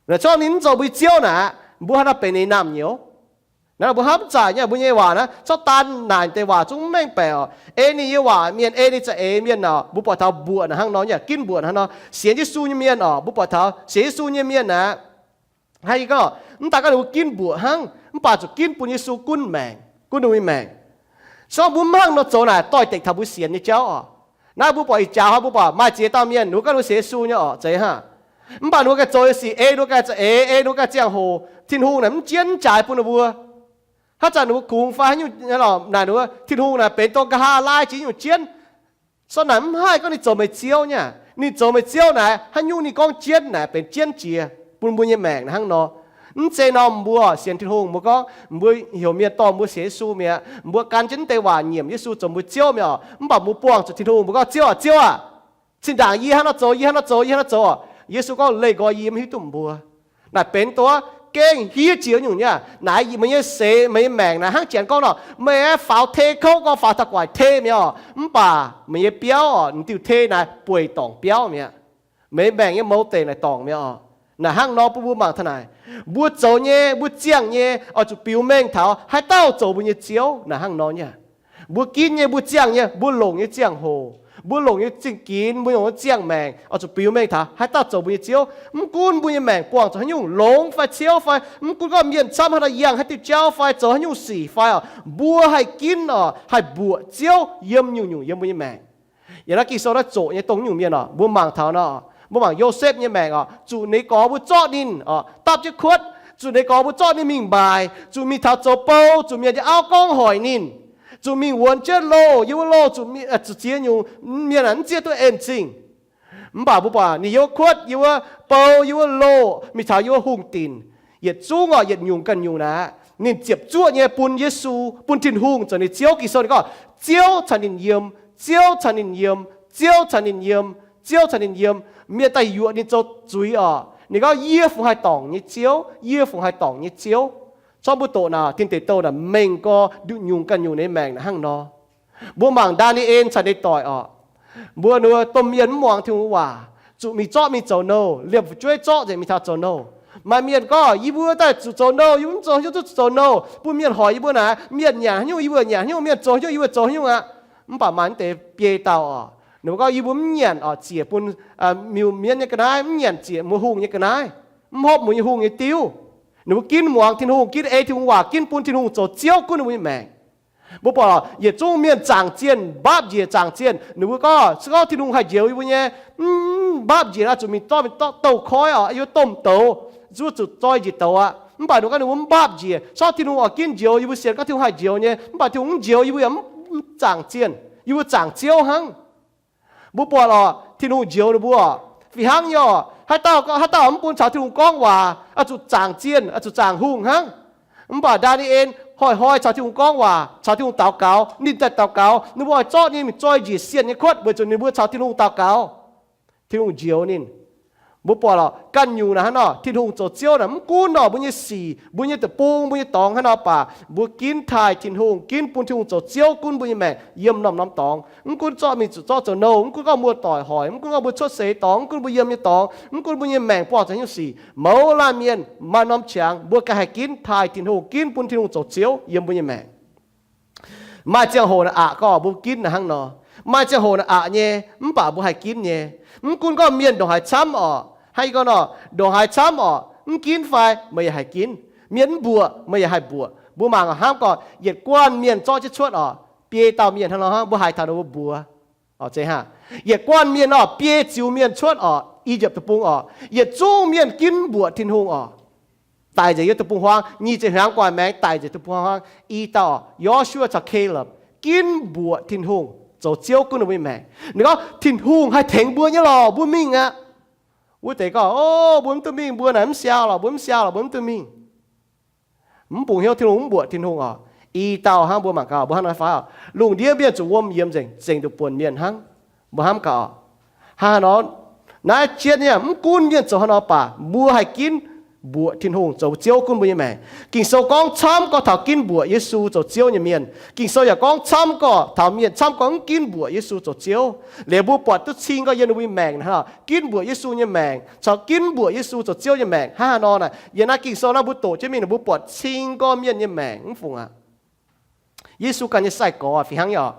Naaic zorqv ninh mv zoux mbuo nyei Ziouv naaic, mbuo hnangv naaiv benx ninh naamh nyouz. Naaiv mbuo hnamv mv zaic nyei mbuo nyei waac naaiv, zorqv daan naaic deix waac zungv mv mengh baeqc oc. Ei ninh nyei waac mienh, ei ninh za'eix mienh oc, mbuo buatc taux mbuoqc naaic hnangv nor nyei, ginv mbuoqc hnangv nor. Sienx Yesu nyei mienh oc, mbuo buatc taux sienx Yesu nyei mienh naaic, haih gorngv mv daan gorngv ninh mbuo ginv mbuoqc hnangv, mv baac zuqc ginv bun Yesu gunv maengc, gunv ninh mbuo nyei maengc. Se gorngv mbuo mv hnangv nor zoux naaic, doix-dekc taux mbuo sienx nyei jauv oc. Naaiv mbuo buatc ih jaax hnoi mbuo buatc maaih ziex dauh mienh, ninh mbuo gorngv ninh mbuo sienx Yesu nyei oc, zeiz hnangv. Mv baac ninh mbuo ganh zoux nyei sic, ei ninh mbuo ganh za'eix, ei ninh mbuo ganh ziangh hoc, Tin-Hungh naaic mv jienv jaaix bun ninh mbuo. Haaix zanc ninh mbuo kungx fai haaix nyungc naaic, ninh mbuo Tin-Hungh naaic benx dongh nqa'haav laai jiex nyungc jienv. Sou naaic mv haih gorngv ninh zoux meih Ziouv nyei. Ninh zoux meih Ziouv naaic, haaix nyungc ninh gorngv jienv naaic benx jienv jiex bun mbuo nyei maengc naaic hnangv nor. Mv zeiz nor mbuo sienx Tin-Hungh, mbuo gorngv mbuo heuc mienh dorh mbuo sienx Yesu mi'aqv, mbuo gan jienv deix waac nyiemc Yesu zoux mbuo Ziouv mi'aqv, mv baac mbuo buangh zuqc Tin-Hungh, mbuo gorngv, Ziouv aac, Ziouv aac, zinh ndaangc yie hnangv nor zoux, yie hnangv nor zoux, yie hnangv nor zoux. Yesu gorngv, leih nqoi yie, mv hiuv duqv meih mbuo. Naaic benx dongh gengh hiev jiex nyungc nyei. Naaic meih nyei seix, meih nyei maengc naaic hnangv janx gorngv nor, meih aeqv, faaux te kouv gorngv faaux taux gu'nguaaic te mi'aqv oc, mv baac meih nyei biauv oc, m'diuh te naaic bueix dorngc biauv mi'aqv. Meih nyei maengc nyei mouz deic naaic dorngc mi'aqv oc. Naaic hnangv nor bun mbuo mangc taux naaic, mbuo zoux nyei, mbuo ziangh nyei, oix zuqc biux mengh taux haaix dauh zoux mbuo nyei Ziouv naaic hnangv nor nyei. Mbuo ginv nyei, mbuo ziangh nyei, mbuo longc nyei ziangh hoc, mbuo longc nyei zingh ginx, mbuo longc nyei ziangh maengc oix zuqc biux mengh taux haaix dauh zoux mbuo nyei Ziouv. Mv gunv mbuo nyei maengc buangh zuqc haaix nyungc, longx fai ciouv fai, mv gunv gorngv mienh camv haaix nor yangh haaix diuh jauv fai zoux haaix nyungc sic fai oc, mbuo haih ginv oc, haih mbuoqc Ziouv yiem nyungc-nyungc yiem mbuo nyei maengc. Yiem naaiv Ging-Sou naaiv zoqc nyei dongh nyungc mienh oc, mbuo mangc taux nor, mbuo mangc Yosepv nyei maengc oc, zuqc ninh gorx mbuo zorqv ninh oc dapv jienv kuotv, zuqc ninh gorx mbuo zorqv ninh mingh maaic, zuqc mingh taux zoux bou, zuqc mienh nyei auv gorngv hoic ninh, zuqc mingh wuonx jienv loh, yiem wuov loh zuqc, zuqc ziex nyungc mienh naaic mv zieqv duqv en-zingh. Mv baac mbuo buatc ninh yiem wuov kuotv, yiem wuov bou, yiem wuov loh, mingh taux yiem wuov hungh dinc, yietc zungv oc, yietc nyungc ganh nyungc naaic, Ninh ziepc zuoqv nyei bun Yesu, bun Tin-Hungh zoux ninh Ziouv. Ging-Sou ninh gorngv, Ziouv caux ninh yiem, Ziouv caux ninh yiem, Ziouv caux ninh yiem, Ziouv caux ninh yiem. Mienh daaih yuoqc ninh zoux zuiz oc. Ninh gorngv, Yie fungc haih dorngc nyei Ziouv, yie fungc haih dorngc nyei Ziouv. Corc mbuo doqc naaic, Tin Deic Douh naaic mengh gorx nduqc nyungc ganh nyungc nyei maengc naaic hnangv nor. Mbuo mangc Ndaa^ni^en caux ninh doic oc. Mbuo, mbuo domh mienh mv muangx Tin-Hungh waac, zuqc mingh zorqv mingh zoux nouh, liemh fu'jueiv zorqv nzengc mingh taux zoux nouh. Maaih mienh gorngv, Yie mbuo daaih zuqc zoux nouh, yie mbuo mv zoux haaix nyungc duqv zuqc zoux nouh. Bun mienh hoic yie mbuo naaic, mienh nyanc haaix nyungc yie mbuo nyanc haaix nyungc, mienh zoux haaix nyungc yie mbuo zoux haaix nyungc aqv. Mv baac maaih mv deix biei dauh oc, ninh mbuo gorngv, Yie mbuo mv nyanc oc ziec bun miuc-mienv nyei ga'naaiv, mv nyanc ziec mbuo hungh nyei ga'naaiv, mv hopv mbuo nyei hungh nyei diuv. Ninh mbuo ginv muangx Tin-Hungh, ginv ei Tin-Hungh waac, ginv bun Tin-Hungh zoux Ziouv gunv ninh mbuo nyei maengc. Mbuo buatc oc, yietc zungv mienh zaangc zienh, mbaapv njiec zaangc zienh, ninh mbuo gorngv, se gorngv Tin-Hungh haih njoux yie mbuo nyei, mv mbaapv njiec naaic zuqc mingh zorqv mingh dorh douh koiv oc, yie mbuo domh douz, zuov zuqc zoi njiec douz aqv. Mv baac ninh mbuo gorngv ninh mbuo mv mbaapv njiec, se gorngv Tin-Hungh oix ginv njoux yie mbuo sienx gorngv Tin-Hungh haih njoux nyei, mv baac Tin-Hungh mv njoux yie mbuo yaac mv zaangc zienh, yie mbuo zaangc Ziouv hnangv. Mbuo buatc oc, Tin-Hungh njoux ninh mbuo oc, fih hnangv nyei oc. Haaix dauh, haaix dauh mv bun caux Tin-Hungh gorngv waac, oix zuqc zaangc zienh, oix zuqc zaangc hungh hnangv. Mv baac Ndaa^ni^en hnoi-hnoi caux Tin-Hungh gorngv waac, caux Tin-Hungh daux gaux, ninh daaih daux gaux, ninh mbuo oix zorqv ninh mingh zoi njiec sienh nyei kuotv weic zuqc ninh mbuo caux Tin-Hungh daux gaux. Tin-Hungh njoux ninh. Mbuo buatc oc, ganh nyungc naaic hnangv nor, Tin-Hungh zoux Ziouv naaic mv gunv nor mbuo nyei sic, mbuo nyei deic-bung, mbuo nyei dorngx hnangv nor baac, mbuo ginv taaih Tin-Hungh, ginv bun Tin-Hungh zoux Ziouv gunv mbuo nyei maengc yiem norm-norm dorngx. Mv gunv zorqv mingh zuqc zorqv zoux nouh, mv gunv gorngv muoz-doic hoic, mv gunv gorngv mbuo cuotv seix dorngx, mv gunv mbuo yiem nyei dorngx, mv gunv mbuo nyei maengc buangh zuqc haaix nyungc sic, mouz laanh mienh maaih norm qangx, mbuo ganh haih ginv taaih Tin-Hungh, ginv bun Tin-Hungh zoux Ziouv yiem mbuo nyei maengc. Maaih ziangh hoc naaic aqc gorngv mbuo ginv naaic hnangv nor. Maaih ziangh hoc naaic aqc nyei, mv baac mbuo haih ginv nyei. Mv gunv gorngv mienh ndongc haaix camv oc, hnangv yie gorngv nor, ndongc haaix camv oc, mv ginv fai meih yaac haih ginv. Mienh mv mbuoqc meih yaac haih mbuoqc. Mbuo mangc hnamv gorqv yietc guanh mienh zorqv jienv cuotv oc, biei dauh mienh hnangv nor hnangv, mbuo haiz taux ninh mbuo mbuox oc, zeiz hnangv. Yietc guanh mienh oc, biei ziux mienh cuotv oc, I^yipv deic-bung oc, yietc zungv mienh ginv mbuoqc Tin-Hungh oc. Daic nzengc yiem deic-bung-huaang, nyic ziepc hnyangx gu'nguaaic maengx daic nzengc deic-bung-huaang. I dauh Yo^su^waa caux Kaleb ginv mbuoqc Tin-Hungh zoux Ziouv gunv ninh mbuo nyei maengc. Ninh gorngv, Tin-Hungh haih tengx mbuo nyei lorqc, mbuo mingh aqv. Wuov deix gorngv, O, mbuo mv duqv mingh, mbuo naaic mv siau lorqc, mbuo mv siau lorqc, mbuo mv duqv mingh. Mv bungx hnyouv Tin-Hungh, mv mbuoqc Tin-Hungh oc. I dauh hnangv, mbuo mangc gaax, mbuo hnangv nor fai oc, lungh ndiev mienh zuqc wuom yiemx nzengc, zengc nduqc buonc mienh hnangv. Mbuo hnamv gaax oc, hnangv haaix nor, naaiv jienv nyei mv gunv mienh zoux haaix nor baac mbuo haih ginv mbuoqc Tin-Hungh zoux Ziouv gunv mbuo nyei maengc. Ging-Sou gorngv camv gorx taux ginv mbuoqc Yesu zoux Ziouv nyei mienh. Ging-Sou yaac gorngv camv gorx taux mienh camv gorx mv ginv mbuoqc Yesu zoux Ziouv. Liuz mbuo buatc duqv cing gorx yiem ninh mbuo nyei maengc hnangv, ginv mbuoqc Yesu nyei maengc caux ginv mbuoqc Yesu zoux Ziouv nyei maengc hnangv haaix nor naaic, yiem naaiv Ging-Sou naaiv mbuo doqc jienv mingh, mbuo buatc cing gorx mienh nyei maengc mv fungc aqv. Yesu ganh nyei sai-gorx fih hnangv nyei oc.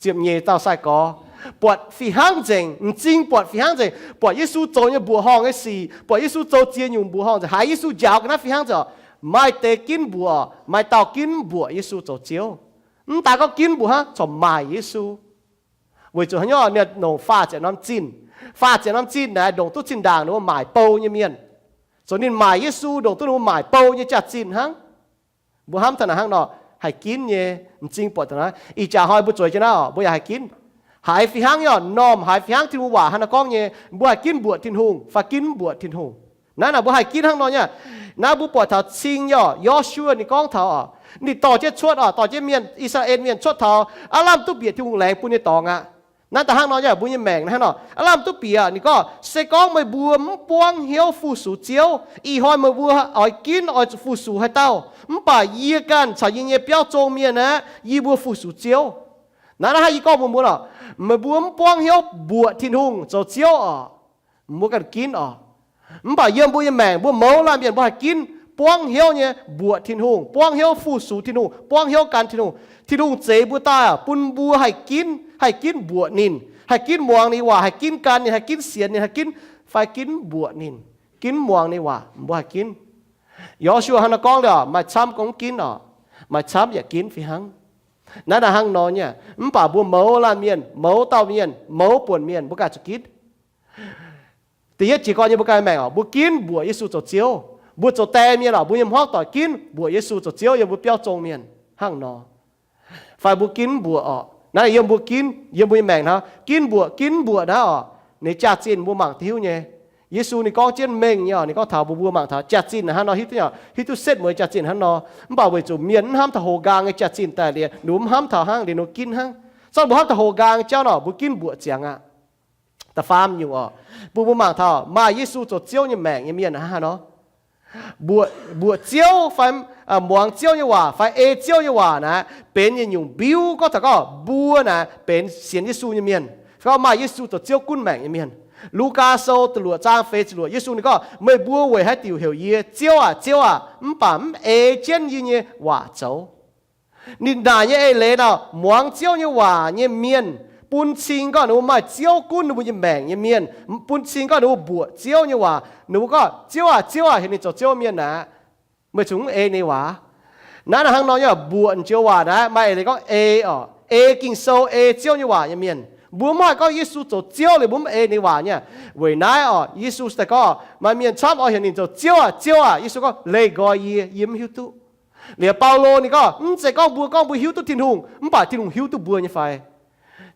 Ziepc nyeic dauh sai-gorx buatc fih hnangv nzengc, m'zing buatc fih hnangv nzengc, buatc Yesu zoux nyei mbuoqc horngh nyei sic, buatc Yesu zoux ziex nyungc mbuoqc horngh nzengc, haiz Yesu njaaux ga'naaiv fih hnangv nzengc oc. Maaih deix ginv mbuoqc, maaih dauh ginv mbuoqc Yesu zoux Ziouv. Mv daaih gorngv ginv mbuoqc hnangv, corc maaic Yesu. Weic zuqc haaix nyungc? Ninh longc faah ziepc norm zinh. Faah ziepc norm zinh naaic ndongc duqv zinh ndaangc ninh mbuo maaic bou nyei mienh. Zoux ninh maaic Yesu ndongc duqv ninh mbuo maaic bou nyei jaax-zinh hnangv. Mbuo hnamv taux naaic hnangv nor, haih ginv nyei, m'zing buatc dongh naaiv. Ih jaax hnoi mbuo zueiz jienv naaiv oc, mbuo yaac haih ginv. Haiz fih hnangv nyei oc, m'normh haiz fih hnangv Tin-Hungh waac hnangv naaiv gorngv nyei, mbuo haih ginv mbuoqc Tin-Hungh fai ginv mv mbuoqc Tin-Hungh. Naaiv naaic mbuo haih ginv hnangv nor nyei. Naaiv mbuo buatc taux cing nyei oc, Yo^su^waa ninh gorngv taux oc, ninh dorh jienv cuotv oc, dorh jienv mienh, I^saa^laa^en mienh cuotv taux aav lamh duqv bieqc Tin-Hungh laengz bun nyei dorngx aqv. Naaiv daaih hnangv nor nyei, mbuo nyei maengc naaiv hnangv nor, aav lamh duqv bieqc, ninh gorngv, se gorngv meih mbuo mv buangv hnyouv fu-sux Ziouv, ih hnoi meih mbuo oix ginv oix zuqc fu-sux haaix dauh? Mv baac yie ganh caux yie nyei biauv zong mienh aeqv, yie mbuo fu-sux Ziouv. Naaiv naaiv hnangv yie gorngv mbuox mbuo oc, meih mbuo mv buangv hnyouv mbuoqc Tin-Hungh zoux Ziouv oc, mbuo ganh ginv oc. Mv baac yiem mbuo nyei maengc, mbuo mouz laanh mienh mbuo haih ginv buangv hnyouv nyei mbuoqc Tin-Hungh, buangv hnyouv fu-sux Tin-Hungh, buangv hnyouv gan Tin-Hungh. Tin-Hungh zeix mbuo daaih bun mbuo haih ginv, haih ginv mbuoqc ninh, haih ginv muangx ninh waac, haih ginv gan ninh, haih ginv sienx ninh, haih ginv, fai ginv mbuoqc ninh, ginv muangx ninh waac, mbuo haih ginv. Yo^su^waa hnangv naaiv gorngv liuz, maaih camv gorngv mv ginv oc, maaih camv yaac ginv fih hnangv. Naaiv naaiv hnangv nor nyei, mv baac mbuo mouz laanh mienh, mouz dauh mienh, mouz buonc mienh mbuo ganh zuqc ginv. Da'yietv jiez gorn nyei mbuo ganh maengc oc, mbuo ginv mbuoqc Yesu zoux Ziouv. Mbuo zoux die mienh oc, mbuo nyei hmuangv doic ginv mbuoqc Yesu zoux Ziouv yiem mbuo biauv zong mienh hnangv nor. Fai mbuo ginv mbuoqc oc, naaiv yiem mbuo ginv, yiem mbuo nyei maengc hnangv, ginv mbuoqc, ginv mbuoqc naaiv oc, ninh jaax-zinh mbuo mangc duqv hiuv nyei. Yesu ninh gorngv jienv mengh nyei oc. Ninh gorngv taux mbuo, mbuo mangc taux jaax-zinh hnangv nor, hiuv duqv hiuv duqv setv mueiz jaax-zinh hnangv nor. Mv baac weic zuqc mienh mv hnamv taux houx nqaang nyei jaax-zinh daaih liuz, ninh mbuo mv hnamv taux hnangv, liuz ninh mbuo ginv hnangv. Sorng mbuo hnamv taux houx nqaang jauv nor, mbuo ginv mbuoqc ziangx aqv. Da'faam nyungc oc, bun mbuo mangc taux maaih Yesu zoux Ziouv nyei maengc nyei mienh hnangv haaix nor. Mbuoqc, mbuoqc Ziouv fai muangx Ziouv nyei waac fai ei Ziouv nyei waac naaic, benx yietc nyungc mbiuv gorngv taux gorngv mbuo naaic benx sienx Yesu nyei mienh, gorngv maaih Yesu zoux Ziouv gunv maengc nyei mienh. Lugaa Sou da'luoqc zaang feix ziepc luoqc, Yesu ninh gorngv, meih mbuo weic haaix diuc heuc yie, Ziouv aah, Ziouv aah, mv baac mv ei jienv yie nyei waac zoux? Ninh naaic nyei eix leiz nor, muangx Ziouv nyei waac nyei mienh, bun cing gorngv ninh mbuo maaih Ziouv gunv ninh mbuo nyei maengc nyei mienh, bun cing gorngv ninh mbuo mbuoqc Ziouv nyei waac. Ninh mbuo gorngv, Ziouv aah, Ziouv aah, heuc ninh zoux Ziouv mienh naaic, meih zuqc mv ei ninh waac. Naaiv hnangv nor nyei, mbuoqc njoux waac naaiv maaih eix leiz gorngv ei oc, ei Ging-Sou, ei Ziouv nyei waac nyei mienh. Mbuo mv haih gorngv Yesu zoux Ziouv liuz mbuo mv ei ninh waac nyei. Weic naaiv oc, Yesu daaih gorngv maaih mienh camv oix heuc ninh zoux Ziouv aah, Ziouv aah, Yesu gorngv, leih nqoi yie, yie mv hiuv duqv. Liuz Baulo ninh gorngv, mv zeiz gorngv mbuo gorngv mbuo hiuv duqv Tin-Hungh, mv baac Tin-Hungh hiuv duqv mbuo nyei fai?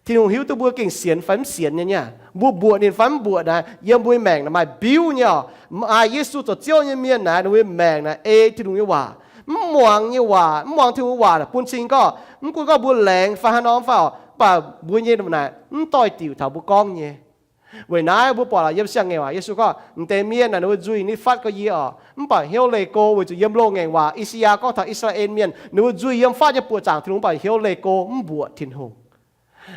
Tin-Hungh hiuv duqv mbuo gengh sienx fai mv sienx nyei niaa. Mbuo mbuoqc ninh fai mv mbuoqc naaic, yiem mbuo nyei maengc naaic maaih mbiuv nyei oc. Maaih Yesu zoux Ziouv nyei mienh naaic, ninh mbuo nyei maengc naaic ei Tin-Hungh nyei waac, mv muangx nyei waac, mv muangx Tin-Hungh nyei waac naaic bun cing gorngv, mv gunv gorngv mbuo laengz fai haaix nor fai oc, mv baac mbuo nyei naaic mv doix-diuc taux mbuo gorngv nyei. Weic naaiv mbuo buatc yiem siang-ngaengc waac Yesu gorngv, m'deix mienh naaic ninh mbuo nzuih nitv fatv gorx yie oc, mv baac hnyouv leih go, weic zuqc yiem loz-ngaengc waac I^saa^yaa gorngv taux I^saa^laa^en Mienh ninh mbuo nzuih yiem fatv nyei buoqc zaangc Tin-Hungh, mv baac hnyouv leih go mv mbuoqc Tin-Hungh.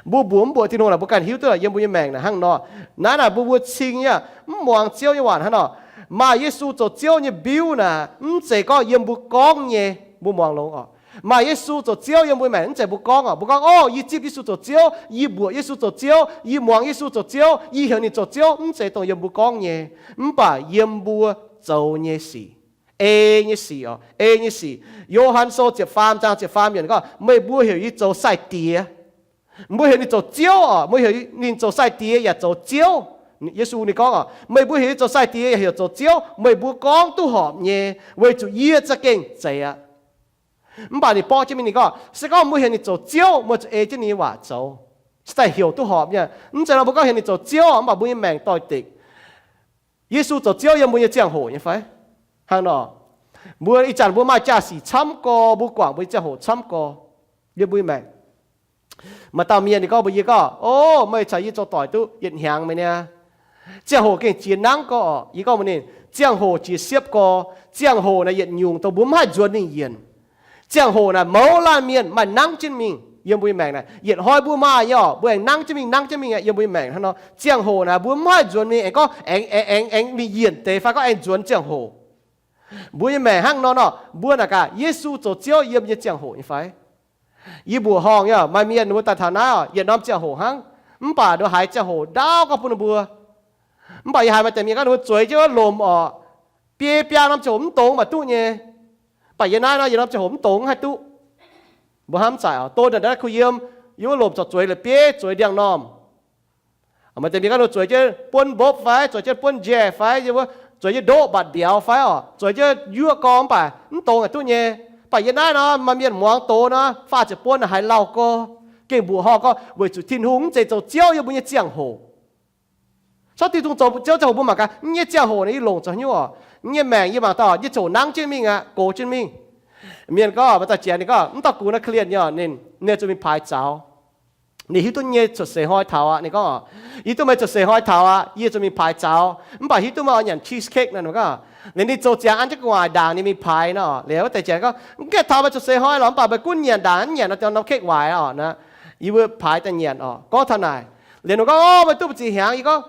Mbuo mbuoqc mv mbuoqc Tin-Hungh naaic, mbuo ganh hiuv duqv yiem mbuo nyei maengc naaic hnangv nor. Naaiv naaic mbuo mbuo cing nyei, mv muangx Ziouv nyei waac hnangv nor. Maaih Yesu zoux Ziouv nyei mbiuv naaic, mv zeiz gorngv yiem mbuo gorngv nyei. Mbuo muangx longx oc. Maaih Yesu zoux Ziouv yiem mbuo maengc, mv zeiz mbuo gorngv oc. Mbuo gorngv, o, yie zipv Yesu zoux Ziouv, yie mbuoqc Yesu zoux Ziouv, yie muangx Yesu zoux Ziouv, yie heuc ninh zoux Ziouv, mv zeiz dongh yiem mbuo gorngv nyei, mv baac yiem mbuo zoux nyei sic, ei nyei sic oc, ei nyei sic. Yo^han Sou ziepc faam zaang ziepc faam yiemc gorngv, meih mbuo heuc yie zoux sai-diex. Mbuo heuc ninh zoux Ziouv oc, mbuo heuc ninh zoux sai-diex yaac zoux Ziouv. Yesu ninh gorngv oc, meih mbuo heuc yie zoux sai-diex yaac heuc zoux Ziouv, meih mbuo gorngv duqv horpc nyei, weic zuqc yie za'gengh zeiz aqv. Mv baac ninh borqv jienv mingh ninh gorngv, se gorngv mbuo heuc ninh zoux Ziouv, mbuo zuqc ei jienv ninh nyei waac zoux, cingx daaih heuc duqv horpc nyei. Mv zeiz nor mbuo gorngv heuc ninh zoux Ziouv, mv baac mbuo nyei maengc doix-dekc. Yesu zoux Ziouv yiem mbuo nyei ziangh hoc nyei fai? Hnangv nor, mbuo ih zanc mbuo maaih jaa-sic camv gorx, mbuo guangc mbuo nyei ziangh hoc camv gorx, yiem mbuo nyei maengc. Maaih dauh mienh ninh gorngv mbuox yie gorngv, o, meih caux yie zoux doic duqv yietc hnyangx meih niaa, ziangh hoc gengh jiex nangv gorx oc. Yie gorngv mbuox ninh, ziangh hoc jiex siepv gorx. Ziangh hoc naaic yietc nyungc dongh mbuo mv haih nzuonx mingh yienc. Ziangh hoc naaic mouz laanh mienh maaih nangv jienv mingh yiem mbuo nyei maengc naaic. Yietc hnoi mbuo maaih nyei oc, mbuo aengx nangv jienv mingh, nangv jienv mingh yiem mbuo nyei maengc hnangv nor. Ziangh hoc naaic mbuo mv haih nzuonx mingh aengx gorngv aengx, aengx, aengx, aengx mingh yienc deix fai gorngv aengx nzuonx ziangh hoc. Mbuo nyei maengc hnangv nor nor, mbuo naaic gaax Yesu zoux Ziouv yiem nyei ziangh hoc nyei fai? Yie mbuoqc horngh nyei, maaih mienh ninh mbuo daaih taux naaiv oc, yietc norm ziangh hoc hnangv, mv baac ninh mbuo haiz ziangh hoc ndaauv gorngv bun ninh mbuo. Mv baac yie haiz maaih deix mienh gorngv ninh mbuo zueiz jienv wuov lomc oc, biei biaa norm ziangh hoc mv dongz mv baac duqv nyei. Mv baac yie naaiv nor yietc norm ziangh hoc mv dongz mv haih duqv. Mbuo hnamv mv zaqc oc, don naaic naaiv kuh yiem, yiem wuov lomc corc zueiz la'bieiv zueiz ndiangx-normh. Maaih deix mienh gorngv ninh zueiz jienv buonv mbopv fai zueiz jienv buonv njaeh fai, zueiz jienv ndoqv mbatc mbiauz fai oc, zueiz jienv yuoqv gorx mv baac mv dongz haaix duqv nyei. Mv baac yie naaiv nor maaih mienh muangx doz nor, faah ziepc buonv haiz lauh gorx. Gengh mbuoqc horngh gorngv weic zuqc Tin-Hungh mv zeiz zoux Ziouv yiem mbuo nyei ziangh hoc. Corc Tin-Hungh zoux Ziouv ziangh hoc mbuo mangc gaax, yie nyei ziangh hoc naaic yie longc zoux haaix nyungc oc? Yie nyei maengc yie mangc daaih oc, yie ziouc nangv jienv mingh aqv, gox jienv mingh. Mienh gorngv maaih dauh jiex ninh gorngv, mv dauh gux naaiv คลียน nyei oc, ninh, ninh zuqc mingh paaix zaux. Ninh hiuv duqv nyei cuotv seix hnoi taux aqv. Ninh gorngv oc, yie duqv meih cuotv seix hnoi taux aqv, yie zuqc mingh paaix zaux. Mv baac hiuv duqv meih oix nyanc cheesecake nor, ninh gorngv. Liuz ninh zoux ziangx an jienv gu'nguaaic ndaangc ninh mingh paaix nor. Liuz wuov deix jiex gorngv, mv gaengh taux meih cuotv seix hnoi lorqc, mv baac meih gunv nyanc ndaangc, mv nyanc nor, norm cake waaic oc. Yie mbuo paaix daaih nyanc oc. Gorngv taux naaic, liuz ninh gorngv, o, meih duqv ba'ziex hnyangx. Yie gorngv,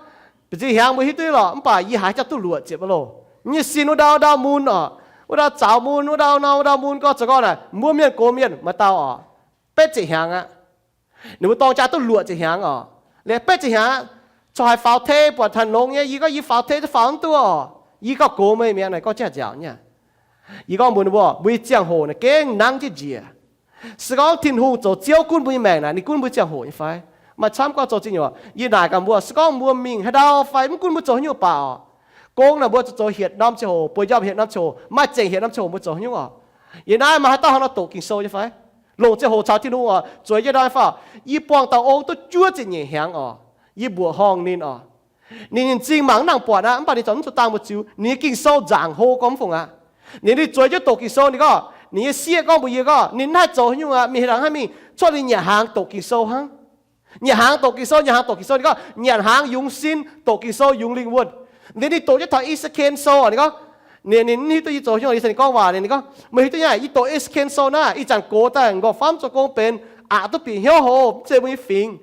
ba'ziex hnyangx mbuo hiuv duqv lorqc, mv baac yie haiz jauv duqv luoqc ziepc loh. Yie nyei sin wuov ndau ndau mun oc, wuov ndau zaux mun, wuov ndau nor, wuov ndau mun gorngv zoux gorngv naaic, mbuo mienh gox mienh maaih dauh oc, betv ziepc hnyangx aqv. Ninh mbuo dorng jaa duqv luoqc ziepc hnyangx oc. Liuz betv ziepc hnyangx aqv, corc haiz faaux tei buatc taux longx nyei. Yie gorngv yie faaux tei duqv faaux mv duqv oc. Yie gauh gox meih mi'aqv naaic, gorngv jienv nziaauc nyei. Yie gorngv mbuox ninh mbuo, mbuo nyei ziangh hoc naaic gengh nangv jienv njiec. Se gorngv Tin-Hungh zoux Ziouv gunv mbuo nyei maengc naaic, ninh gunv mbuo ziangh hoc nyei fai? Maaih camv gorngv zoux zingh nyungc. Yie naaic gaax mbuo, se gorngv mbuo mingh haaix ndau fai mv gunv mbuo zoux haaix nyungc baac oc, gong naaic mbuo zuqc zoux hietc norm ziangh hoc, bueix njormh hietc norm ziangh hoc, maaih zengc hietc norm ziangh hoc mbuo zoux haaix nyungc oc. Yie naaiv maaih haaix dauh hnangv nor doqc Ging-Sou nyei fai? Longc ziangh hoc caux Tin-Hungh oc, zueiz jienv ndau fai oc? Yie buangh dauh ong duqv juov ziepc nyeic hnyangx oc. Yie mbuoqc horngh ninh oc. Ninh, ninh m'zing mangc mv nangc buatc aqv, mv baac ninh corc mv zuqc dangh mbuo ziux. Ninh nyei Ging-Sou nzaangc hlo gorngv mv fungc aqv. Ninh, ninh zueiz jienv doqc Ging-Sou, ninh gorngv, ninh nyei sieqv gorngv mbuox yie gorngv ninh mv haih zoux haaix nyungc aqv, mingh haaix dangh haih mingh, cuotv liuz nyanc hnaangx doqc Ging-Sou hnangv. Nyanc hnaangx doqc Ging-Sou, nyanc hnaangx doqc Ging-Sou, ninh gorngv nyanc hnaangx yungz sin, doqc Ging-Sou yungz lingh wuonh. Liuz ninh doqc jienv taux E^se^ken Sou, ninh gorngv, ninh, ninh mv hiuv duqv yie zoux haaix nyungc, ninh gorngv waac, ninh gorngv, meih hiuv duqv nyei, yie doqc E^se^ken Sou naaiv, ih zanc gox daaih nqorngv-famv zoux gong benx, aqc duqv bieqc hnyouv hlo, mv zeiz mbuo nyei fingx.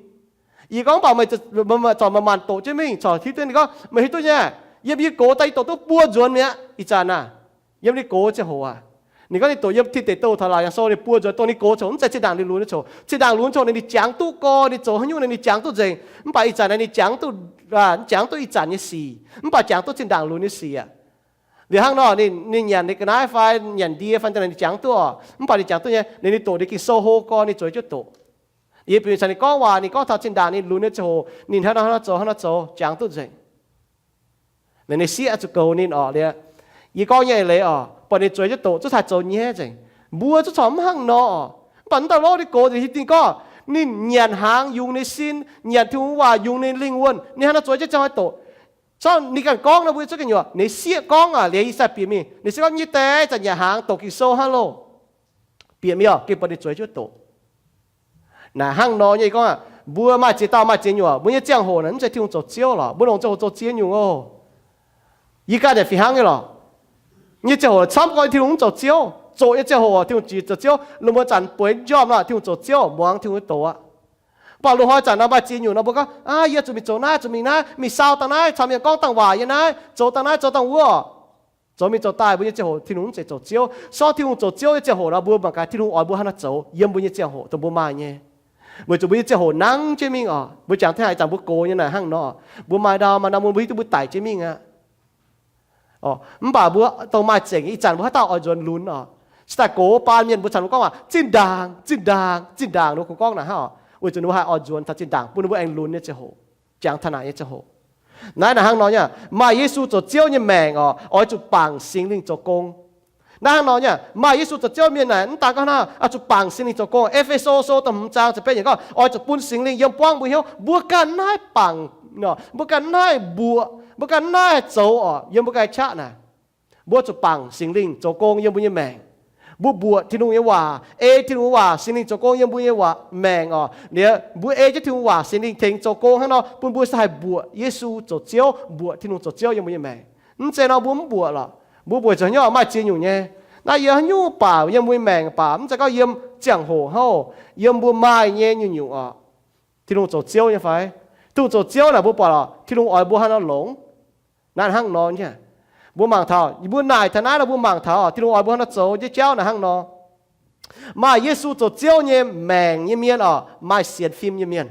Yie gorngv mv baac meih corc manc-manc doqc jienv mingh, corc hiuv duqv. Ninh gorngv, meih hiuv duqv nyei, yiem yie gox daaih yie doqc duqv buo nzuonx mi'aqv, ih zanc naaic. Yiem ninh gox ziangh hoc aac, ninh gorngv ninh doqc yiem Tin Deic Douh taux Laauc Yang Sou ninh buo nzuonx, dongh ninh gox ziangh hoc mv zeiz zinh ndaangc ninh lunx nyei ziangh hoc. Zinh ndaangc lunx ziangh hoc ninh, ninh jangx duqv gorx, ninh zoux haaix nyungc ninh, ninh jangx duqv nzengc. Mv baac ih zanc naaiv ninh jangx duqv, jangx duqv ih zanc nyei sic, mv baac jangx duqv zinh ndaangc lunx nyei sic aqv. Liuz hnangv nor ninh, ninh nyanc ninh ga'naaiv fai nyanc ndie fai daaih ninh jangx duqv oc. Mv baac ninh jangx duqv nyei, ninh, ninh doqc ninh Ging-Sou hlo gorx ninh zueiz jienv doqc. Yie bieqc caux ninh gorngv waac, ninh gorngv taux zinh ndaangc ninh lunx nyei ziangh hoc ninh hnangv nor hnangv nor zoux, hnangv nor zoux, jangx duqv nzengc. Ninh, ninh sieqv zuqc goux ninh orqc liuz, yie gorngv nyei eix leiz oc, buatc ninh zueiz jienv doqc zungv haih zoux nyaiv nzengc. Mbuo zungv corc mv hnangv nor oc. Mv baac mv daaih lov ninh gox nzengc, hiuv duqv ninh gorngv ninh nyanc hnaangx yungz ninh sin, nyanc Tin-Hungh waac yungz ninh lingh wuonh, ninh hnangv nor zueiz jienv ziangh hoc doqc. Corc ninh ganh gorngv nor mbuo zungv ganh nyuoqc. Ninh sieqv gorngv aac, liuz yie sai bieqc mingh, ninh sieqv gorngv, nyei deix zanc nyanc hnaangx doqc Ging-Sou hnangv loh. Bieqc mingh oc, gengh buatc ninh zueiz jienv doqc. Naaic hnangv nor nyei gorngv aac, mbuo maaih ziex dauh maaih ziex nyuoqc, mbuo nyei ziangh hoc naaic mv zeiz Tin-Hungh zoux Ziouv lorqc, mbuo longc ziangh hoc zoux ziex nyungc oc. Yie ganh yaac fih hnangv nyei lorqc. Nyei ziangh hoc camv gorngv Tin-Hungh mv zoux Ziouv, zoqc nyei ziangh hoc Tin-Hungh ziouc zoux Ziouv, lungh muonz zanc bueix njormh nor Tin-Hungh zoux Ziouv, muangx Tin-Hungh nyei doqc aqv. Mv baac loz-hnoi zanc nor maaih ziex nyungc nor mbuo gorngv, aa, yie zuqc mingh zoux naaiv, zuqc mingh naaiv, mingh saau dangh naaiv, caux mienh gorngv dangh waac yie naaiv, zoux dangh naaiv, zoux dangh wuov oc. Zoux mingh zoux daaih mbuo nyei ziangh hoc Tin-Hungh mv zeiz zoux Ziouv. Sortv Tin-Hungh zoux Ziouv nyei ziangh hoc nor mbuo mangc gaax Tin-Hungh oix mbuo hnangv naaiv zoux yiem mbuo nyei ziangh hoc dongh mbuo maaih nyei. Weic zuqc mbuo nyei ziangh hoc nangv jienv mingh oc. Mbuo jangx taux ih zanc mbuo gox nyei naaic hnangv nor, mbuo maaih ndau maaih ndau mbuo hiuv duqv mbuo daic jienv mingh aqv. Mv baac mbuo dongh maaih zengc ih zanc mbuo haaix dauh oix nzuonx lunx oc. Se daaih gox baan mienh mbuo caux ninh gorngv waac, zinh ndaangc, zinh ndaangc, zinh ndaangc, ninh mbuo kungx gorngv naaic hnangv oc. Weic zuqc ninh mbuo haih oix nzuonx taux zinh ndaangc bun ninh mbuo aengx lunx nyei ziangh hoc, jangx taux naaic nyei ziangh hoc. Naaiv naaic hnangv nor nyei, maaih Yesu zoux Ziouv nyei maengc oc, oix zuqc bangc Singx Lingh zoux gong. Naaiv hnangv nor nyei, maaih Yesu zoux Ziouv mienh naaic mv daan gorngv hnangv oix zuqc bangc Singx Lingh zoux gong. E^fe^so Sou da'hmz zaang ziepc betv yiemc gorngv oix zuqc bun Singx Lingh yiem buangv mbuo hnyouv. Mbuo ganh naaiv bangc, mbuo ganh naaiv mbuoqc, mbuo ganh naaiv haih zoux oc, yiem mbuo ganh qaqv naaic. Mbuo zuqc bangc Singx Lingh zoux gong yiem mbuo nyei maengc. Mbuo mbuoqc Tin-Hungh nyei waac, ei Tin-Hungh waac, Singx Lingh zoux gong yiem mbuo nyei waac maengc oc. Liuz mbuo ei jienv Tin-Hungh waac, Singx Lingh tengx zoux gong hnangv nor, bun mbuo se haih mbuoqc Yesu zoux Ziouv, mbuoqc Tin-Hungh zoux Ziouv yiem mbuo nyei maengc. Mv zeiz nor mbuo mv mbuoqc lorqc. Mbuo mbuoqc zoux hnyouv maaih ziex nyungc nyei. Naaiv yiem haaix nyungc baac yiem mbuo nyei maengc baac mv zeiz gorngv yiem ziangh hoc hnangv, yiem mbuo maaih nyei nyungc-nyungc oc. Tin-Hungh zoux Ziouv nyei fai? Tin-Hungh zoux Ziouv naaic mbuo buatc lorqc, Tin-Hungh oix mbuo haaix nor longx. Naaiv hnangv nor nyei. Mbuo mangc taux, mbuo naaic taux naaiv nor mbuo mangc taux Tin-Hungh oix mbuo haaix nor zoux nyei jauv naaic hnangv nor. Maaih Yesu zoux Ziouv nyei maengc nyei mienh oc, maaih sienx fim nyei mienh.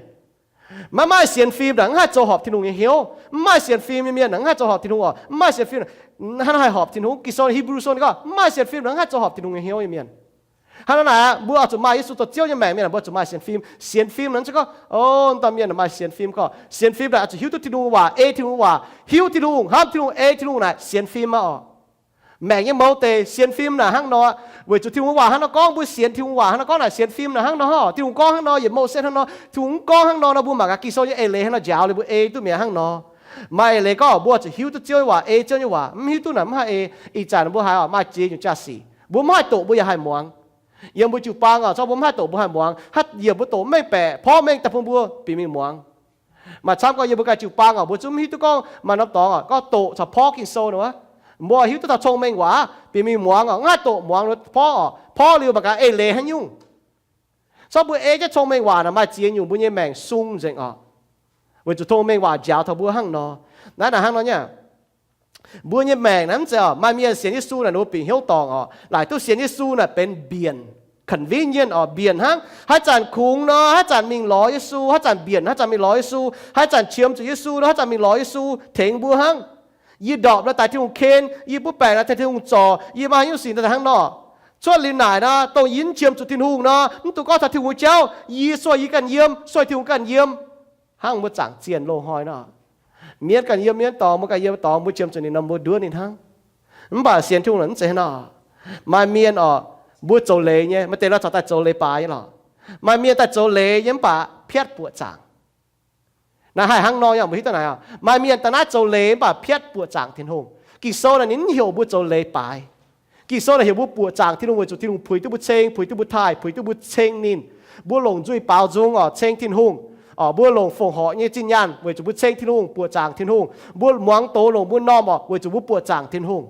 Maiv maaih sienx fim naaic mv haih zoux horpc Tin-Hungh nyei hnyouv. Mv maaih sienx fim nyei mienh naaic mv haih zoux horpc Tin-Hungh oc. Mv maaih sienx fim hnangv haih horpc Tin-Hungh. Ging-Sou Hipv^lu Sou ninh gorngv, mv maaih sienx fim naaic mv haih zoux horpc Tin-Hungh nyei hnyouv nyei mienh. Hnangv naaic, mbuo oix zuqc maaih Yesu zoux Ziouv nyei maengc mienh, mbuo zuqc maaih sienx fim. Sienx fim naaic mv zeiz gorngv, o, dauh mienh maaih sienx fim gorngv, sienx fim naaic oix zuqc hiuv duqv Tin-Hungh waac, ei Tin-Hungh waac, hiuv Tin-Hungh, hnamv Tin-Hungh, ei Tin-Hungh naaic sienx fim aqv oc. Maengc nyei mouz deix sienx fim naaic hnangv nor. Weic zuqc Tin-Hungh waac hnangv nor gorngv, mbuo sienx Tin-Hungh waac hnangv nor gorngv naaic sienx fim naaic hnangv nor. Tin-Hungh gorngv hnangv nor, yietc mouh setv hnangv nor. Tin-Hungh mv gorngv hnangv nor nor, mbuo mangc gaax Ging-Sou nyei eix leiz hnangv nor njaaux liuz mbuo ei duqv mi'aqv hnangv nor. Maaih eix leiz gorngv mbuo oix zuqc hiuv duqv Ziouv nyei waac, ei Ziouv nyei waac. Mv hiuv duqv naaic mv haih ei. Ih zanc mbuo haiz oc, maaih ziex nyungc jaa-sic mbuo mv haih doqc mbuo yaac haih muangx. Yiem mbuo jiu-baang oc, corc mbuo mv haih doqc mbuo haih muangx. Haaix yiemc mbuo doqc mv mengh baeqc, porv mengh daaih bun mbuo bieqc mingh muangx. Maaih camv gorngv yiem mbuo ganh jiu-baang oc, mbuo zungv mv hiuv duqv gorngv maaih norm dorngx oc, gorngv doqc caux porv Ging-Sou nor. Mbuo hiuv duqv taux cong-mengh waac bieqc mingh muangx oc, mv haih doqc muangx porv oc. Porv liuz mangc gaax eix leiz haaix nyungc. Corc mbuo ei jienv cong-mengh waac naaic maaih ziex nyungc mbuo nyei maengc sung nzengc oc. Weic zuqc cong-mengh waac njaaux taux mbuo hnangv nor. Naaiv naaic hnangv nor nyei. Mbuo nyei maengc naaiv mv zeiz oc, maaih mienh sienx Yesu naaic ninh mbuo bieqc hnyouv dorngc oc. Laaic duqv sienx Yesu naaic benx mbienc, convenient oc, mbienc hnangv. Haaix zanc kungx nor, haaix zanc mingh lorz Yesu, haaix zanc mbienc, haaix zanc mingh lorz Yesu, haaix zanc qiemx zuqc Yesu nor, haaix zanc mingh lorz Yesu tengx mbuo hnangv. Yie ndorpc nor daaih Tin-Hungh ken, yie butv baengc nor daaih Tin-Hungh zorc, yie maaih haaix nyungc sic nor daaih hnangv nor. Cuotv liuz naaic nor, dongh yie mv qiemx zuqc Tin-Hungh nor, mv dungx gorngv taux Tin-Hungh jauv, yie sueih yie ganh yiem, sueih Tin-Hungh ganh yiem. Hnangv mbuo zaangc zienh loz-hnoi nor, mienv ganh yiem mienv dorngx, mbuo ganh yiem dorngx, mbuo qiemx zuqc ninh nor mbuo nduov ninh hnangv. Mv baac sienx Tin-Hungh naaic mv zeiz nor. Maaih mienh oc, mbuo zoux leiz nyei, maaih deix nor corc daaih zoux leiz baaix nyei lorqc. Maaih mienh daaih zoux leiz nyei mv baac piatv buoqc zaangc. Naaiv haih hnangv nor nyei, mbuo hiuv duqv naaic oc. Maaih mienh daaih naaiv zoux leiz mv baac piatv buoqc zaangc Tin-Hungh. Ging-Sou naaic ninh mv heuc mbuo zoux leiz baaix. Ging-Sou naaic heuc mbuo buoqc zaangc Tin-Hungh weic zuqc Tin-Hungh puix duqv mbuo ceng, puix duqv mbuo taaih, puix duqv mbuo ceng ninh. Mbuo longc nzuih baaux nzung oc, ceng Tin-Hungh. Oc, mbuo longc fongc horc nyei zinh nyaanh weic zuqc mbuo ceng Tin-Hungh, buoqc zaangc Tin-Hungh. Mbuo muangx doz longc mbuo m'normh oc, weic zuqc mbuo buoqc zaangc Tin-Hungh.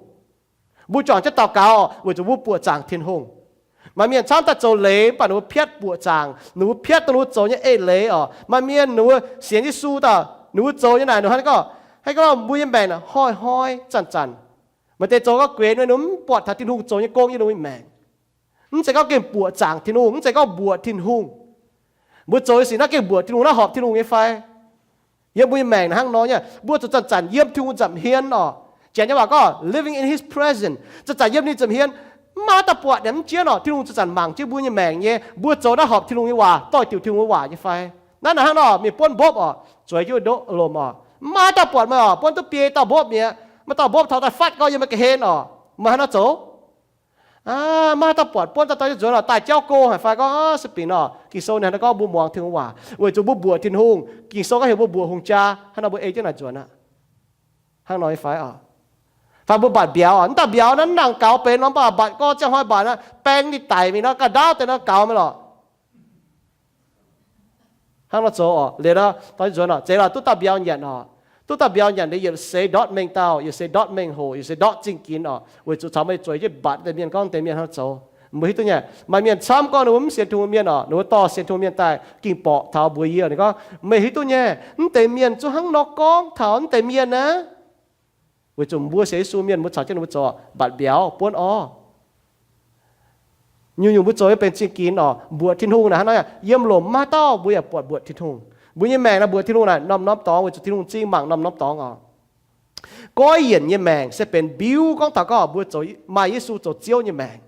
Mbuo juangc jienv daux gaux oc, weic zuqc mbuo buoqc zaangc Tin-Hungh. Maaih mienh camv daaih zoux leiz mv baac ninh mbuo piatv buoqc zaangc, ninh mbuo piatv dongh ninh mbuo zoux nyei eix leiz oc. Maaih mienh ninh mbuo sienx Yesu daaih, ninh mbuo zoux nyei naaic, ninh hnangv gorngv, hnangv gorngv mbuo nyei maengc naaic hnoi-hnoi zanc-zanc. Maaih deix zoux gau gueix, ninh mv buatc taux Tin-Hungh zoux nyei gong yiem ninh mbuo maengc. Mv zeiz gorngv gengh buoqc zaangc Tin-Hungh, mv zeiz gorngv mbuoqc Tin-Hungh. Mbuo zoux nyei sic naaiv gengh mbuoqc Tin-Hungh, naaiv horpc Tin-Hungh nyei fai? Yiem mbuo nyei maengc naaiv hnangv nor nyei, mbuo zuqc zanc-zanc yiem Tin-Hungh nza'hmien oc. Janx nyei waac gorngv living in his presence, zanc-zanc yiem ninh nza'hmien. Mv maaih dauh buatc ninh mv jienv oc. Tin-Hungh zanc-zanc mangc jienv mbuo nyei maengc nyei, mbuo zoux naaiv horpc Tin-Hungh nyei waac, doix-diuc Tin-Hungh nyei waac nyei fai? Naaiv naaic hnangv nor mienh buonv mbopv oc, zueiz jienv ndoqv lomc oc. Mv maaih dauh buatc meih oc, buonv duqv biei dauh mbopv mi'aqv. Maaih dauh mbopv taux daaih fatv gorngv yiem meih ga'hlen oc. Meih hnangv nor zoux? Aa, maiv dauh buatc buonv dauh dauh nyei nzuonx oc, daaih jauv go haic fai gorngv, aa, se binc oc, Ging-Sou ninh hnangv naaiv gorngv mbuo muangx Tin-Hungh waac weic zuqc mbuo mbuoqc Tin-Hungh. Ging-Sou gorngv heuc mbuo mbuoqc hungh jaa, hnangv nor mbuo ei jienv naaic nzuonx aqv. Hnangv nor nyei fai oc? Fai mbuo mbatc mbiauz oc, mv daaih mbiauz naaiv mv nangc gaux benx nor, mv baac mbatc gorngv ziangh hnoi mbatc naaiv, baeng ninh daic mingh nor, ga'ndaauv deix nor gaux mingh lorqc. Hnangv nor zoux oc, liuz nor, dauh nyei nzuonx oc, zeiz lorqc, duqv dauh mbiauz nyanc oc. Duqv dauh mbiauz nyanc liuz, yietc seix ndortv mengh dauh, yietc seix ndortv mengh hoc, yietc seix ndortv zingh ginx oc, weic zuqc caux meih zueiz jienv mbatc deix mienh gorngv deix mienh hnangv nor zoux. Mbuo hiuv duqv nyei, maaih mienh camv gorngv ninh mbuo mv sienx Tin-Hungh mienh oc, ninh mbuo dorh sienx Tin-Hungh mienh daaih ging borqc taux mbuox yie, ninh gorngv, meih hiuv duqv nyei, mv deix mienh zungv hnangv nor gorngv taux mv deix mienh aqv. Weic zuqc mbuo sienx Yesu mienh mbuo caux jienv ninh mbuo zoux mbatc mbiauz buonv orv. Nyungc-nyungc mbuo zoux nyei benx zingh ginx oc, mbuoqc Tin-Hungh naaic hnangv nor, yiem lomc maiv dauh mbuo yaac buatc mbuoqc Tin-Hungh. Mbuo nyei maengc naaic mbuoqc Tin-Hungh naaic norm-norm dorngx weic zuqc Tin-Hungh zingh mangc norm-norm dorngx oc. Goiv yienc nyei maengc se benx mbiuv gorngv taux gorngv mbuo zoux, maaih Yesu zoux Ziouv nyei maengc.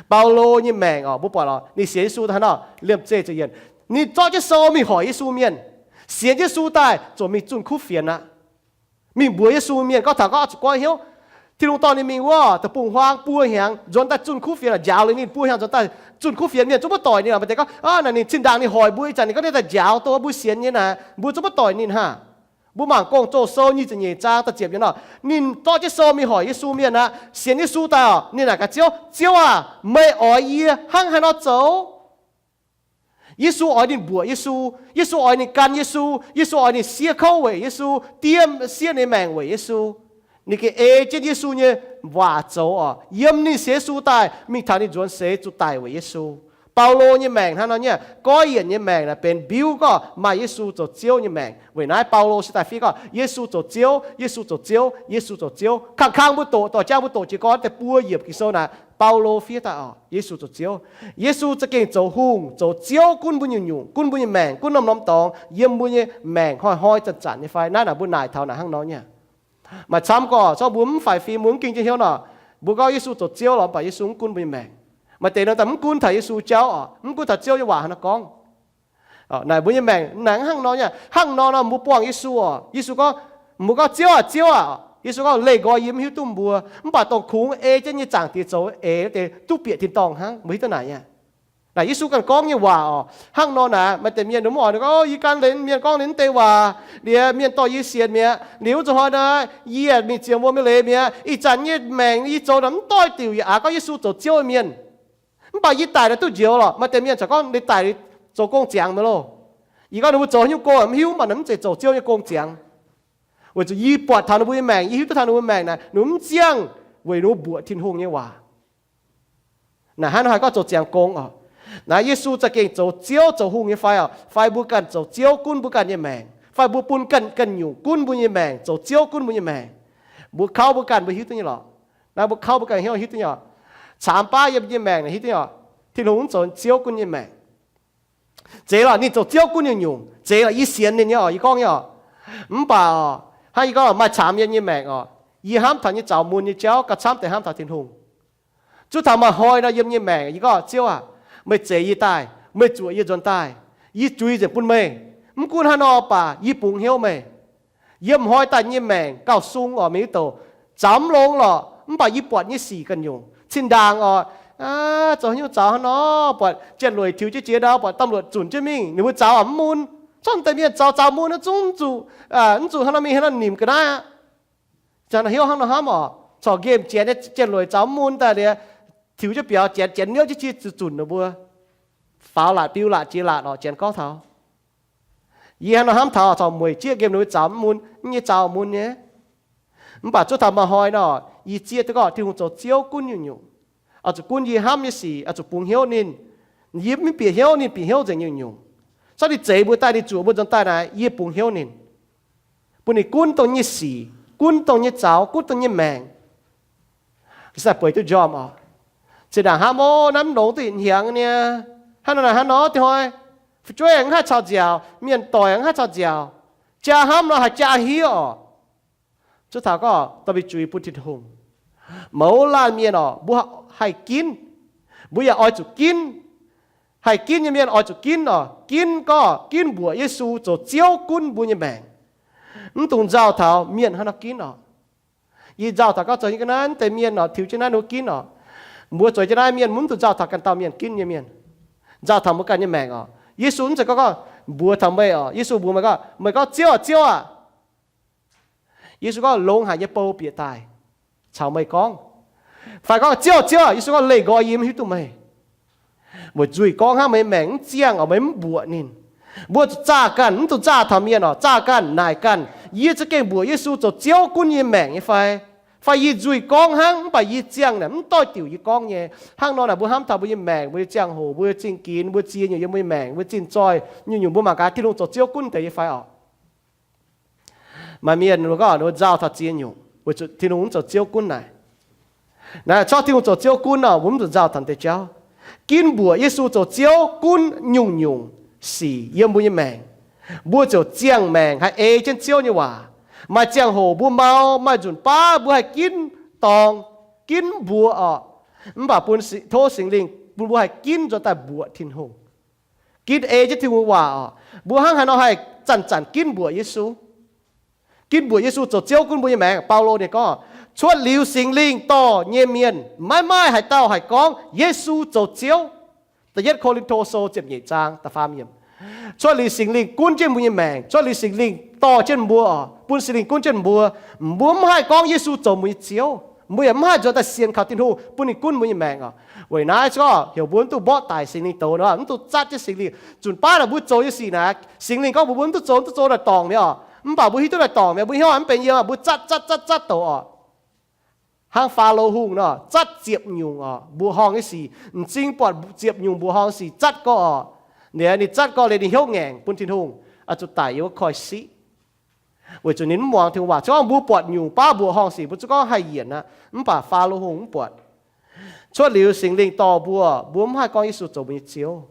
Baulo nyei maengc oc, mbuo buatc lorqc, ninh sienx Yesu daaih hnangv nor, liemh zeih ziepc yienc, ninh zorqv jienv sou mingh hoic Yesu mienh, sienx Yesu daaih ziouc mingh zunh kuv fienx aqv. Mingh mbuox Yesu mienh gorngv taux gorngv zuqc goiv hnyouv, Tin-Hungh dorh ninh mingh wuov deic-bung-huaang buo hnyangx nzuonx daaih zunh kuv fienx, njaaux liuz ninh buo hnyangx nzuonx daaih zunh kuv fienx, mienh zungv maiv doic ninh. Maaih deix gorngv, aa, naaic ninh zinh ndaangc ninh hoic mbuo ih zanc ninh gorngv ninh daaih njaaux dongh mbuo sienx nyei naaic, mbuo zungv maiv doic ninh haic. Mbuo mangc Gong-Zoh sou nyic ziepc nyeic zaang da'ziepc yiemc nor, ninh zorqv jienv sou mingh hoic Yesu mienh aqv. Sienx Yesu daaih oc, ninh naaic gaax Ziouv, Ziouv aac, meih oix yie hnangv haaix nor zoux? Yesu oix ninh mbuoqc Yesu. Yesu oix ninh gan Yesu. Yesu oix ninh siev kouv weic Yesu, diemv siev ninh maengc weic Yesu. Ninh gengh ei jienv Yesu nyei waac zoux oc. Yiem ninh sienx Yesu daaih mingh taux ninh nzuonx seix zuqc daic weic Yesu. Baulo nyei maengc hnangv nor nyei, goiv yienc nyei maengc naaic benx mbiuv gorngv maaih Yesu zoux Ziouv nyei maengc. Weic naaiv Baulo se daaih fiev gorngv Yesu zoux Ziouv, Yesu zoux Ziouv, Yesu zoux Ziouv. Kangx-kangx mbuo doqc, doic jaang mbuo doqc jiez gorn deix buo yiemc Ging-Sou naaic, Baulo fiev daaih oc, Yesu zoux Ziouv. Yesu za'gengh zoux hungh zoux Ziouv gunv mbuo nyungc-nyungc, gunv mbuo nyei maengc, gunv norm-norm dorngx yiem mbuo nyei maengc hnoi-hnoi zanc-zanc nyei fai? Naaiv naaic mbuo naaic taux naaic hnangv nor nyei. Maaih camv gorngv zorqv mbuo mv faix fim, mbuo mv ging jienv hnyouv nor, mbuo gorngv Yesu zoux Ziouv lorqc, mv baac Yesu mv gunv mbuo nyei maengc. Maaih deix nor daaih mv gunv taux Yesu jauv oc, mv gunv taux Ziouv nyei waac hnangv nor gorngv. Naaic mbuo nyei maengc naaic hnangv nor nyei, hnangv nor nor mbuo buangh Yesu oc. Yesu gorngv, mbuo gorngv, Ziouv aac, Ziouv aac. Yesu gorngv, leih nqoi yie mv hiuv duqv mbuo, mv baac dongh kungx ei jienv nyei Zaangc Diex zoux eix deix duqv bieqc tin-dorngh hnangv. Mbuo hiuv duqv naaic nyei. Naaic Yesu ganh gorngv nyei waac oc. Hnangv nor naaic maaih deix mienh mv oix gorngv, yie gan leiz mienh gorngv ninh mv deix waac, liuz mienh dorh yie sienx mi'aqv. Liuz wuov zuqc hnoi naaic yie mingh ziemx wuom nyei leiz mi'aqv. Ih zanc nyei maengc yie zoux naaic mv doix-diuc, yie aqc gorngv Yesu zoux Ziouv nyei mienh. Mv baac yie daic naaic duqv njoux lorqc. Maaih deix mienh corc gorngv ninh daic zoux gong ziangx mi'aqv loh. Yie gorngv ninh mbuo zoux haaix nyungc gong mv hiuv, mv baac naaic mv zeiz zoux Ziouv nyei gong ziangx. Weic zuqc yie buatc taux ninh mbuo nyei maengc, yie hiuv duqv taux ninh mbuo maengc naaic, ninh mbuo mv ziangh weic ninh mbuo mbuoqc Tin-Hungh nyei waac. Naaic hnangv nor haih gorngv zoux ziangx gong oc. Naaiv Yesu za'gengh zoux Ziouv zoux hungh nyei fai oc? Fai mbuo ganh zoux Ziouv gunv mbuo ganh nyei maengc? Fai mbuo bun ganh ganh nyungc gunv mbuo nyei maengc, zoux Ziouv gunv mbuo nyei maengc? Mbuo kauv mbuo ganh mbuo hiuv duqv nyei lorqc. Naaiv mbuo kauv mbuo ganh hnyouv hiuv duqv nyei oc. Caamx baav yiem nyei maengc naaic hiuv duqv nyei oc. Tin-Hungh mv zoux Ziouv gunv nyei maengc. Zeiz lorqc, ninh zoux Ziouv gunv nyungc-nyungc. Zeiz lorqc, yie sienx ninh nyei oc, yie gorngv nyei oc. Mv baac oc, hnangv yie gorngv maaih caamx yiem nyei maengc oc, yie hnamv taux nyei zaux mun nyei jauv gauh camv deix hnamv taux Tin-Hungh. Zuov taux maaih hnoi nor yiem nyei maengc yie gorngv, Ziouv aac, meih zeix yie daaih, meih zuoqc yie nzuonx daaih, yie zuiz nzengc bun meih. Mv gunv hnangv nor baac yie bungx hnyouv meih. Yiem hnoi daaih nyei maengc gauh sung oc, mienh hiuv douc, zaux mv longx lorqc, mv baac yie buatc nyei sic ganh nyungc. Zinh ndaangc oc, zoux haaix nyungc zaux hnangv nor, buatc janx-lueic tiux jienv jiex ndau, buatc ตำรวจ zunc jienv mingh, ninh mbuo zaux aac mv mun. Zorqv deix mienh zaux zaux mun naaiv zungv zuqc, mv zuqc haaix nor mingh haaix nor nimc ga'naaiv aqv. Heuc hnangv nor hnamv oc, corc nqemh Janx nyei jien-lueic zaux mv mun daaih liuz, tiux jienv biaux Janx, Janx niouv jienv cie zuqc zunc ninh mbuo. Faaux laatc, biu laatc, jiex laatc oc, Janx gorngv taux. Yie hnangv nor hnamv taux corc mueic jieqv nqemh ninh mbuo zaux mv mun, nyei zaux mun nyei. Mv baac zuov taux maaih hnoi nor, yie zieqv duqv gorngv Tin-Hungh zoux Ziouv gunv nyungc-nyungc. Oix zuqc gunv yie hnamv nyei sic, oix zuqc bungx hnyouv ninh. Yie mv bieqc hnyouv, ninh bieqc hnyouv nzengc nyungc-nyungc. Zorqv ninh zeix mbuo daaih, ninh zuoqc mbuo nzuonx daaih naaic, yie bungx hnyouv ninh, bun ninh gunv dongh nyei sic, gunv dongh nyei zaux, gunv dongh nyei maengc. Ga'naaiv bueix duqv njormh oc. Zinh ndaangc hnamv, o, naaiv mv longx duqv yietc hnyangx nyei. Hnangv nor naaic hnangv nor, dinh hnoi fu'jueiv aengx mv haih caux nziaauc, mienh doic aengc mv haih caux nziaauc, jaa hnamv nor haih jaa hiev oc. Zuov taux gorngv dorh mingh zuiz bun Tin-Hungh. Mouz laanh mienh oc, mbuo haih ginv, mbuo yaac oix zuqc ginv. Haih ginv nyei mienh oix zuqc ginv oc. Ginv gorngv ginv mbuoqc Yesu zoux Ziouv gunv mbuo nyei maengc. Mv dungx nzauh taux mienh hnangv nor ginv oc. Yie nzauh taux gorngv zoux nyei ga'naaiv deix mienh oc, tiux jienv naaiv ninh mbuo ginv oc. Mbuo zoux jienv naaiv mienh mv dungx nzauh taux ganh dauh mienh ginv nyei mienh. Nzauh taux mbuo ganh nyei maengc oc. Yesu mv zeiz gorngv, gorngv mbuox taux meih oc. Yesu mbuox meih gorngv, meih gorngv, Ziouv aac, Ziouv aac, Yesu gorngv, Longx haic nyei bou bieqc daaih caux meih gorngv. Fai gorngv, Ziouv, Ziouv, Yesu gorngv, Leih nqoi, yie mv hiuv duqv meih. Weic nzuih gorngv hnangv, meih maengc mv ziangh oc, meih mv mbuoqc ninh. Mbuo zuqc zaah ganh, mv dungx zaah taux mienh oc, zaah ganh, naaic ganh, Yie za'gengh mbuoqc Yesu zoux Ziouv gunv yie maengc nyei fai? Fai yie nzuih gorngv hnangv mv baac yie ziangh naaic mv doix diuc yie gorngv nyei? Hnangv nor naaic mbuo hnamv taux mbuo nyei maengc, mbuo nyei ziangh hoc, mbuo nyei zingh ginx, mbuo ziex nyungc yiem mbuo nyei maengc, mbuo zinh zoih nyungc-nyungc mbuo mangc gaax Tin-Hungh zoux Ziouv gunv deix nyei fai oc. Maaih mienh gorngv ninh mbuo nzauh taux ziex nyungc weic zuqc Tin-Hungh mv zoux Ziouv gunv naaic. Naaiv corc Tin-Hungh zoux Ziouv gunv nor, mbuo mv zuqc nzauh taux deix jauv. Ginv mbuoqc Yesu zoux Ziouv gunv nyungc-nyungc sic yiem mbuo nyei maengc. Mbuo ziouc ziangh maengc haih ei jienv Ziouv nyei waac. Maaih ziangh hoc mbuo mau, maaih nzunc baav mbuo haih ginv dorngx, ginv mbuoqc oc. Mv baac bun, tov Singx Lingh bun mbuo haih ginv nzuonx daaih mbuoqc Tin-Hungh, ginv ei jienv Tin-Hungh waac oc. Mbuo hnangv haaix nor haih zanc-zanc ginv mbuoqc Yesu? Ginv mbuoqc Yesu zoux Ziouv gunv mbuo nyei maengc. Baulo ninh gorngv, cuotv liuz Singx Lingh dorh nyei mienh maiv maaih haaix dauh haih gorngv Yesu zoux Ziouv. Da'yietv Ko^lin^to Sou ziepc nyeic zaang da'faam yiemc. Cuotv liuz Singx Lingh gunv jienv mbuo nyei maengc, cuotv liuz Singx Lingh dorh jienv mbuo oc, bun Singx Lingh gunv jienv mbuo, mbuo mv haih gorngv Yesu zoux mbuo nyei Ziouv. Mbuo yaac mv haih nzuonx daaih sienx kaux Tin-Hungh bun ninh gunv mbuo nyei maengc oc. Weic naaiv se gorngv heuc mbuo mv duqv mborqv daic Singx Lingh douz nor, mv duqv zatv jienv Singx Lingh. Nzunc baav naaic mbuo zoux nyei sic naaic, Singx Lingh gorngv mbuo, mbuo mv duqv zoux, mv duqv zoux daaih dorngc mi'aqv oc. Mv baac mbuo hiuv duqv daaih dorngc mi'aqv, mbuo hiuv mv benx yiem, mbuo zatv zatv zatv zatv douz oc. Hnangv Faalo Hungh nor, zatv ziepc nyungc oc mbuoqc horngh nyei sic, m'zing buatc ziepc nyungc mbuoqc horngh sic zatv gorx oc. Ninh, ninh zatv gorx liuz ninh hnyouv ngaengc bun Tin-Hungh, oix zuqc daic yiem wuov koiv-siqv, weic zuqc ninh mv muangx Tin-Hungh waac. Se gorngv mbuo buatc nyungc baav mbuoqc horngh sic, mbuo zuqc gorngv haih yienc aqv. Mv baac Faalo Hungh mv buatc. Cuotv liuz Singx Lingh dorh mbuo, mbuo mv haih gorngv Yesu zoux mbuo nyei Ziouv.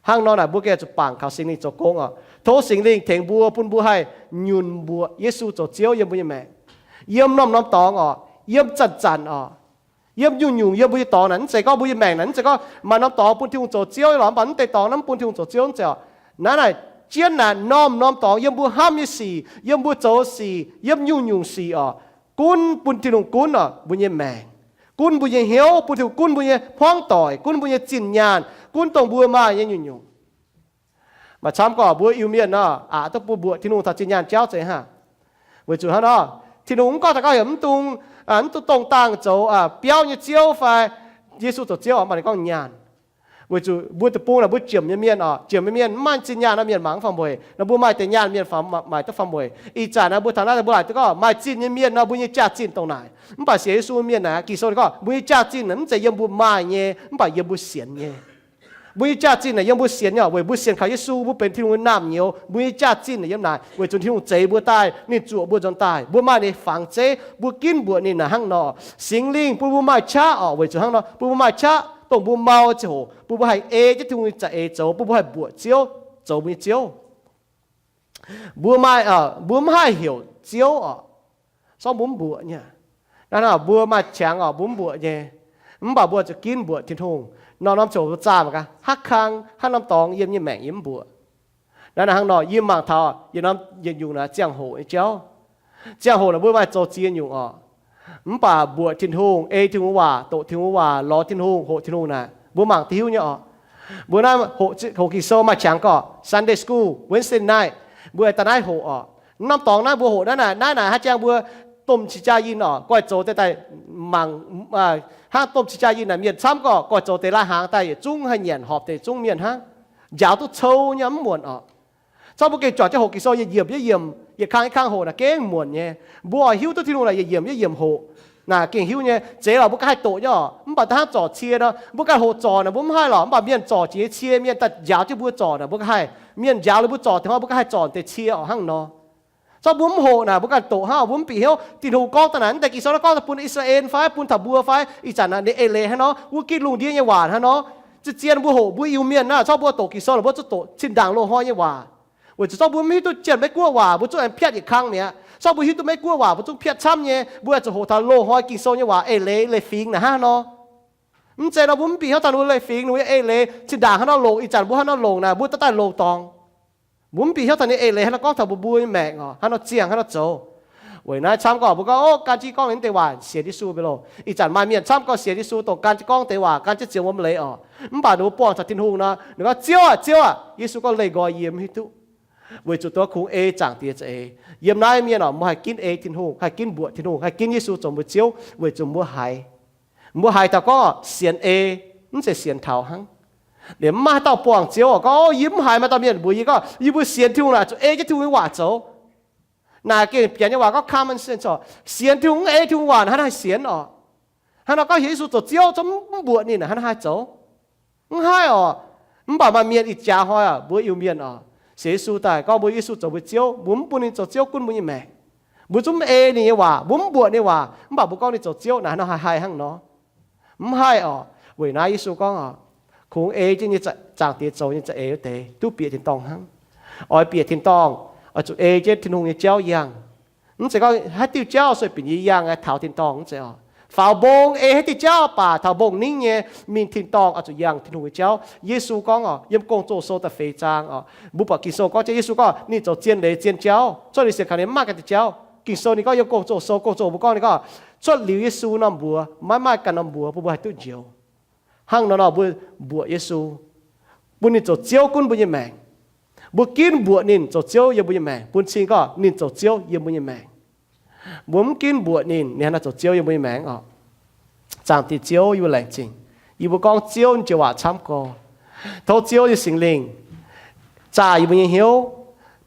Hnangv nor naaic mbuo gengh zuqc bangc kaux Singx Lingh zoux gong oc. Tov Singx Lingh tengx mbuo, bun mbuo haih nyunc mbuoqc Yesu zoux Ziouv yiem mbuo nyei maengc, yiem norm-norm dorngx oc, yiem zanc-zanc oc, yiem nyungc-nyungc yiem mbuo nyei dorngx naaic. Mv zeiz gorngv mbuo nyei maengc naaic, mv zeiz gorngv maaih norm dorngx bun Tin-Hungh zoux Ziouv lorqc, mv baac mv deix dorngx naaiv mv bun Tin-Hungh zoux Ziouv, mv zeiz oc. Naaiv naaic, jienv naaic norm-norm dorngx yiem mbuo hnamv nyei sic, yiem mbuo zoux sic, yiem nyungc-nyungc sic oc, gunv bun Tin-Hungh gunv oc mbuo nyei maengc, gunv mbuo nyei hnyouv, bun Tin-Hungh gunv mbuo nyei hmuangv doic, gunv mbuo nyei zinh nyaanh, gunv dongh mbuo maaih nyei nyungc-nyungc. Maaih camv gorqv mbuo Iu-Mienh nor, aqc duqv bun mbuoqc Tin-Hungh taux zinh nyaanh jauv zeiz hnangv. Weic zuqc hnangv nor, Tin-Hungh mv gorngv daaih gorngv heuc mv dungx, mv dungx dongh dangh zoux biauv nyei ziouv fai Yesu zoux Ziouv oc, mv baac ninh gorngv nyaanh. Weic zuqc mbuo deic-bung naaic mbuo jiemc nyei mienh oc, jiemc nyei mienh mv maaih zinh nyaanh nor mienh mangc mv faanh mueic. Nor mbuo maaih deix nyaanh mienh maaic duqv faanh mueic. Ih zanc naaic mbuo taux naaiv mbuo laaic duqv gorngv maaih zinh nyei mienh nor mbuo nyei jaax-zinh dongh naaic. Mv baac sienx Yesu mienh naaic, Ging-Sou gorngv mbuo nyei jaax-zinh mv zeiz yiem mbuo maaih nyei, mv baac yiem mbuo sienx nyei. Mbuo nyei jaax-zinh naaic yiem mbuo sienx nyei oc, weic mbuo sienx kaux Yesu, mbuo benx Tin-Hungh nyei naamh nyouz. Mbuo nyei jaax-zinh naaic yiem naaic weic zuqc Tin-Hungh zeix mbuo daaih, ninh zuoqc mbuo nzuonx daaih, mbuo maaih ninh fangx zeiv, mbuo ginv mbuoqc ninh naaic hnangv nor. Singx Lingh bun mbuo maaih qaqv oc, weic zuqc hnangv nor bun mbuo maaih qaqv dongh mbuo mau ziangh hoc bun mbuo haih ei jienv Tin-Hungh nyei za'eix zoux, bun mbuo haih mbuoqc Ziouv, zoux mbuo nyei Ziouv. Mbuo maaih, mbuo mv haih heuc Ziouv oc, se gorngv mbuo mv mbuoqc nyei. Naaiv hnangv mbuo maaih qangx oc, mbuo mv mbuoqc nyei. Mv baac mbuo zuqc ginv mbuoqc Tin-Hungh. Norm-norm ziouc zaah mangc gaax, haaix kang, haaix norm dorngx yiem nyei maengc yie mv mbuoqc. Naaiv hnangv nor yie mangc taux yietc norm yietc nyungc naaic ziangh hoc nyei jauv. Ziangh hoc naaic mbuo maaih zoux ziex nyungc oc. Mv baac mbuoqc Tin-Hungh, ei Tin-Hungh waac, doqc Tin-Hungh waac, lorz Tin-Hungh, hoqc Tin-Hungh naaic mbuo mangc duqv hiuv nyei oc. Mbuo naaiv hoqc Ging-Sou maaih qangx gorqv Sunday school, Wednesday night, mbuo daaih naaiv hoqc oc. Norm dorngx naaiv mbuo hoqc naaiv naaic, naaiv naaic haaix jangx mbuo domh cing jaa yinh oc, goiv zoux deix daaih mangc, hnangv domh cing jaa yinh naaic mienh camv gorqv goiv zoux deix lai-hnaangx daaih yietc zungv haih nyanc horpc deix zungv mienh hnangv. Njaaux duqv cou nyei mv muonc oc. Corc mbuo gengh juangc jienv hoqc Ging-Sou yietc yiemc yietc yiemc, yietc kang yietc kang hoqc naaic gengh muonc nyei. Mbuo oix hiuv duqv Tin-Hungh naaic yietc yiemc yietc yiemc hoqc naaic gengh hiuv nyei. Zeiz lorqc mbuo ganh haih doqc nyei oc. Mv baac da'hnangv zorc cie nor, mbuo ganh hoqc zorc naaic mbuo mv haih lorqc, mv baac mienh zorc jiex nyei cie, mienh daaih njaaux jienv mbuo zorc naaic mbuo ganh haih, mienh njaaux liuz mbuo zorc deix hnoi mbuo ganh haih zorc deix cie oc hnangv nor. Corc mbuo mv hoqc naaic mbuo ganh doqc hnangv, mbuo mv bieqc hnyouv Tin-Hungh gorngv daaih naaic, mv deix Ging-Sou naaiv gorngv daaih bun Israel fai bun taux mbuo fai ih zanc naaic ninh eix leiz hnangv nor, wuov gitv lungh ndiev nyei waac hnangv nor. Zien-zien mbuo hoqc mbuo Iu-Mienh naaiv, corc mbuo doqc Ging-Sou naaic mbuo zuqc doqc zinh ndaangc loz-hnoi nyei waac. Weic zuqc corc mbuo mv hiuv duqv Janx-Meiv-Guoqv waac mbuo zungv aengx piatv yietc kang mi'aqv. Corc mbuo hiuv duqv Meiv-Guoqv waac mbuo zungv piatv camv nyei, mbuo zuqc hoqc taux loz-hnoi Ging-Sou nyei waac eix leiz, leiz fingx naaic hnangv nor. Mv zeiz nor mbuo mv bieqc hnyouv taux ninh mbuo leiz fingx, ninh mbuo nyei eix leiz zinh ndaangc hnangv nor longc, ih zanc mbuo hnangv nor longc naaic mbuo daaih daaih longc dorngx. Mbuo mv bieqc hnyouv taux ninh eix leiz hnangv nor gorngv taux mbuo mbuo nyei maengc oc, hnangv nor ziangh hnangv nor zoux. Weic naaiv camv gorqv mbuo gorngv, ov, gan jienv gorngv ninh deix waac sienx Yesu mv baac loh. Ih zanc maaih mienh camv gorqv sienx Yesu dongh gan jienv gorngv deix waac, gan jienv ziouc wuom leiz oc. Mv baac ninh mbuo buangh taux Tin-Hungh nor, ninh gorngv, Ziouv aac, Ziouv aac, Yesu gorngv, Leih nqoi yie mv hiuv duqv. Weic zuqc dongh kungx ei Zaangc Diex za'eix. Yiem naaiv mienh oc, mbuo haih ginv ei Tin-Hungh, haih ginv mbuoqc Tin-Hungh, haih ginv Yesu zoux mbuo Ziouv weic zuqc mbuo haiz, mbuo haiz taux gorngv sienx ei, mv zeiz sienx taux hnangv. Liemh mv maaih haaix dauh buangh Ziouv oc, gorngv, Yie mv haiz. Maaih dauh mienh mbuox yie gorngv, Yie mbuo sienx Tin-Hungh naaic zuqc ei jienv Tin-Hungh nyei waac zoux. Naaic gengh bienx nyei waac gorngv common sense oc. Sienx Tin-Hungh mv ei Tin-Hungh waac naaic hnangv haih sienx oc. Hnangv nor gorngv heuc Yesu zoux Ziouv, zungv mv mbuoqc ninh naaic hnangv haih zoux? Mv haih oc. Mv baac maaih mienh ih jaax hnoi oc, mbuo Iu-Mienh oc, sienx Yesu daaih gorngv mbuo Yesu zoux mbuo Ziouv, mbuo mv bun ninh zoux Ziouv gunv mbuo nyei maengc. Mbuo zungv mv ei ninh nyei waac, mbuo mv mbuoqc ninh waac, mv baac mbuo gorngv ninh zoux Ziouv naaic hnangv nor haih haih hnangv nor? Mv haih oc. Weic naaiv Yesu gorngv oc, kungx ei jienv nyei, Zaangc Diex zoux nyei za'eix wuov deix duqv bieqc tin-dorngh hnangv. Oix bieqc tin-dorngh oix zuqc ei jienv Tin-Hungh nyei jauv yangh. Mv zeiz gorngv haaix diuh jauv sueih binc yie yangh aengx taux tin-dorngh, mv zeiz oc. Faaux mbong ei haaix diuh jauv baac taux mbong ningv nyei, mingh tin-dorngh oix zuqc yangh Tin-Hungh nyei jauv. Yesu gorngv oc, yiem Gong-Zoh Sou da'feix zaang oc, mbuo buatc Ging-Sou gorngv jienv Yesu gorngv ninh zoux zien leiz zien jauv, cuotv liuz sienx kaux ninh mv maaih ganh diuh jauv. Ging-Sou ninh gorngv yiem Gong-Zoh Sou, Gong-Zoh mbuo gorngv ninh gorngv, cuotv liuz Yesu norm mbuox maiv maaih ganh norm mbuox bun mbuo haih duqv njoux. Hnangv nor nor mbuo mbuoqc Yesu, bun ninh zoux Ziouv gunv mbuo nyei maengc. Mbuo ginv mbuoqc ninh zoux Ziouv yiem mbuo nyei maengc, bun cing gorngv ninh zoux Ziouv yiem mbuo nyei maengc. Mbuo mv ginv mbuoqc ninh, ninh hnangv naaic zoux Ziouv yiem mbuo nyei maengc oc. Zaangc Diex Ziouv, yie mbuo laengz zingh. Yie mbuo gorngv Ziouv nyei joux waac camv gorx. Tov Ziouv nyei Singx Lingh zaah yie mbuo nyei hnyouv,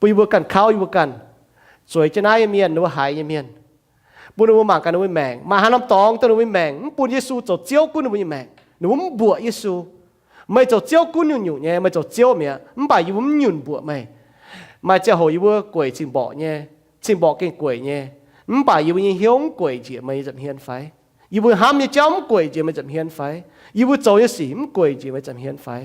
bun yie mbuo ganh kauv yie mbuo ganh, zueiz jienv naaiv nyei mienh, ninh mbuo haiz nyei mienh, bun ninh mbuo mangc gaax ninh mbuo maengc maaih haaix norm dorngx dongh ninh mbuo nyei maengc mv bun Yesu zoux Ziouv gunv ninh mbuo nyei maengc, ninh mbuo mv mbuoqc Yesu. Meih zoux Ziouv gunv nyungc-nyungc nyei, meih zoux Ziouv mi'aqv, mv baac yie mbuo mv nyunc mbuoqc meih. Maaih ziangh hoc yie mbuo gueic cing-mborqc nyei, cing-mborqc gengh gueic nyei, mv baac yie mbuo nyei hnyouv mv gueic njiec meih nyei nza'hmien fai? Yie mbuo hnamv nyei jauv mv gueic njiec meih nza'hmien fai? Yie mbuo zoux nyei sic mv gueic njiec meih nza'hmien fai?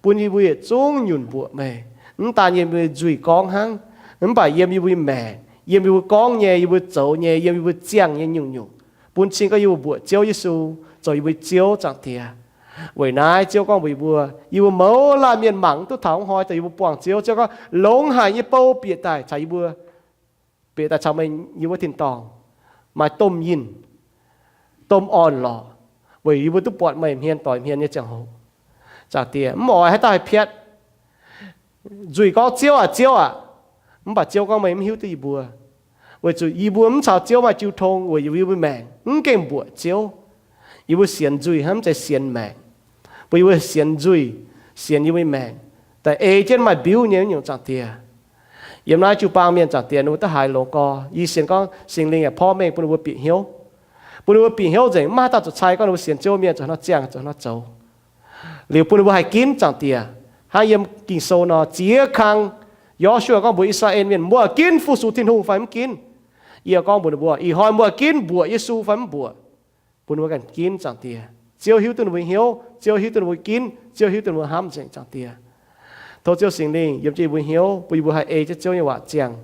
Bun yie mbuo yietc zungv nyunc mbuoqc meih. Mv daan yiem yie mbuo nzuih gorngv hnangv, mv baac yiem yie mbuo nyei maengc, yiem yie mbuo gorngv nyei, yie mbuo zoux nyei, yiem yie mbuo ziangh nyei nyungc-nyungc, bun cing gorngv yie mbuo mbuoqc Ziouv Yesu zoux yie mbuo Ziouv, Zaangc Diex. Weic naaiv Ziouv gorngv mbuox yie mbuo, yie mbuo mouz laanh mienh mangc mv duqv taux hnoi dongh yie mbuo buangh Ziouv, Ziouv gorngv, longx haic nyei bou bieqc daaih caux yie mbuo, bieqc daaih caux meih yiem wuov tin-dorngh, maaih domh yinh, domh orn-lorqc, weic yie mbuo duqv buatc meih hmien doix hmien nyei ziangh hoc. Zaangc Diex, mv oix haaix dauh haih piatv. Nzuih gorngv, Ziouv aac, Ziouv aac, mv baac Ziouv gorngv, meih mv hiuv duqv yie mbuo. Weic zuqc yie mbuo mv caux Ziouv maaih jiu tong weic yie mbuo maengc mv gengh mbuoqc Ziouv. Yie mbuo sienx nzuih hnangv, mv zeiz sienx maengc. Bun yie mbuo sienx nzuih, sienx yie mbuo nyei maengc daaih ei jienv maaih mbiuv nyei wuov nyungc, Zaangc Diex. Yiem naaiv jiu-baang mienh, Zaangc Diex, ninh mbuo duqv haiz longx gorx. Yie sienx gorngv Singx Lingh yaac porv mengh bun ninh mbuo bieqc hnyouv, bun ninh mbuo bieqc hnyouv nzengc, mv maaih haaix dauh zuqc cai gorngv ninh mbuo sienx Ziouv mienh zuqc hnangv nor ziangh, zuqc hnangv nor zoux. Liuz bun ninh mbuo haih ginv, Zaangc Diex, hnangv yiem Ging-Sou nor, ziex kang Yo^su^waa gorngv mbuox I^saa^laa^en mienh, mbuo ginv fu-sux Tin-Hungh fai mv ginv? Yie gorngv mbuox ninh mbuo, ih hnoi mbuo ginv mbuoqc Yesu fai mv mbuoqc? Bun ninh mbuo ganh ginv, Zaangc Diex. Ziouv hiuv duqv ninh mbuo hnyouv, Ziouv hiuv duqv ninh mbuo ginv, Ziouv hiuv duqv ninh mbuo hnamv nzengc, Zaangc Diex. Tov Ziouv Singx Lingh yiem jienv yie mbuo hnyouv, bun yie mbuo haih ei jienv Ziouv nyei waac ziangh,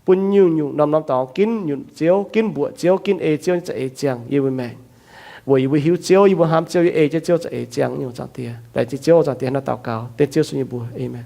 bun nyungc-nyungc norm-norm dorngx ginv nyunc Ziouv, ginv mbuoqc Ziouv, ginv ei Ziouv nyei za'eix ziangh yie mbuo maengc. Weic yie mbuo hiuv Ziouv, yie mbuo hnamv Ziouv, yie ei jienv Ziouv za'eix ziangh nyungc, Zaangc Diex. Laengz zingh Ziouv, Zaangc Diex, hnangv naaiv daux gaux dengv Ziouv Yesu nyei mbuox. Aamen.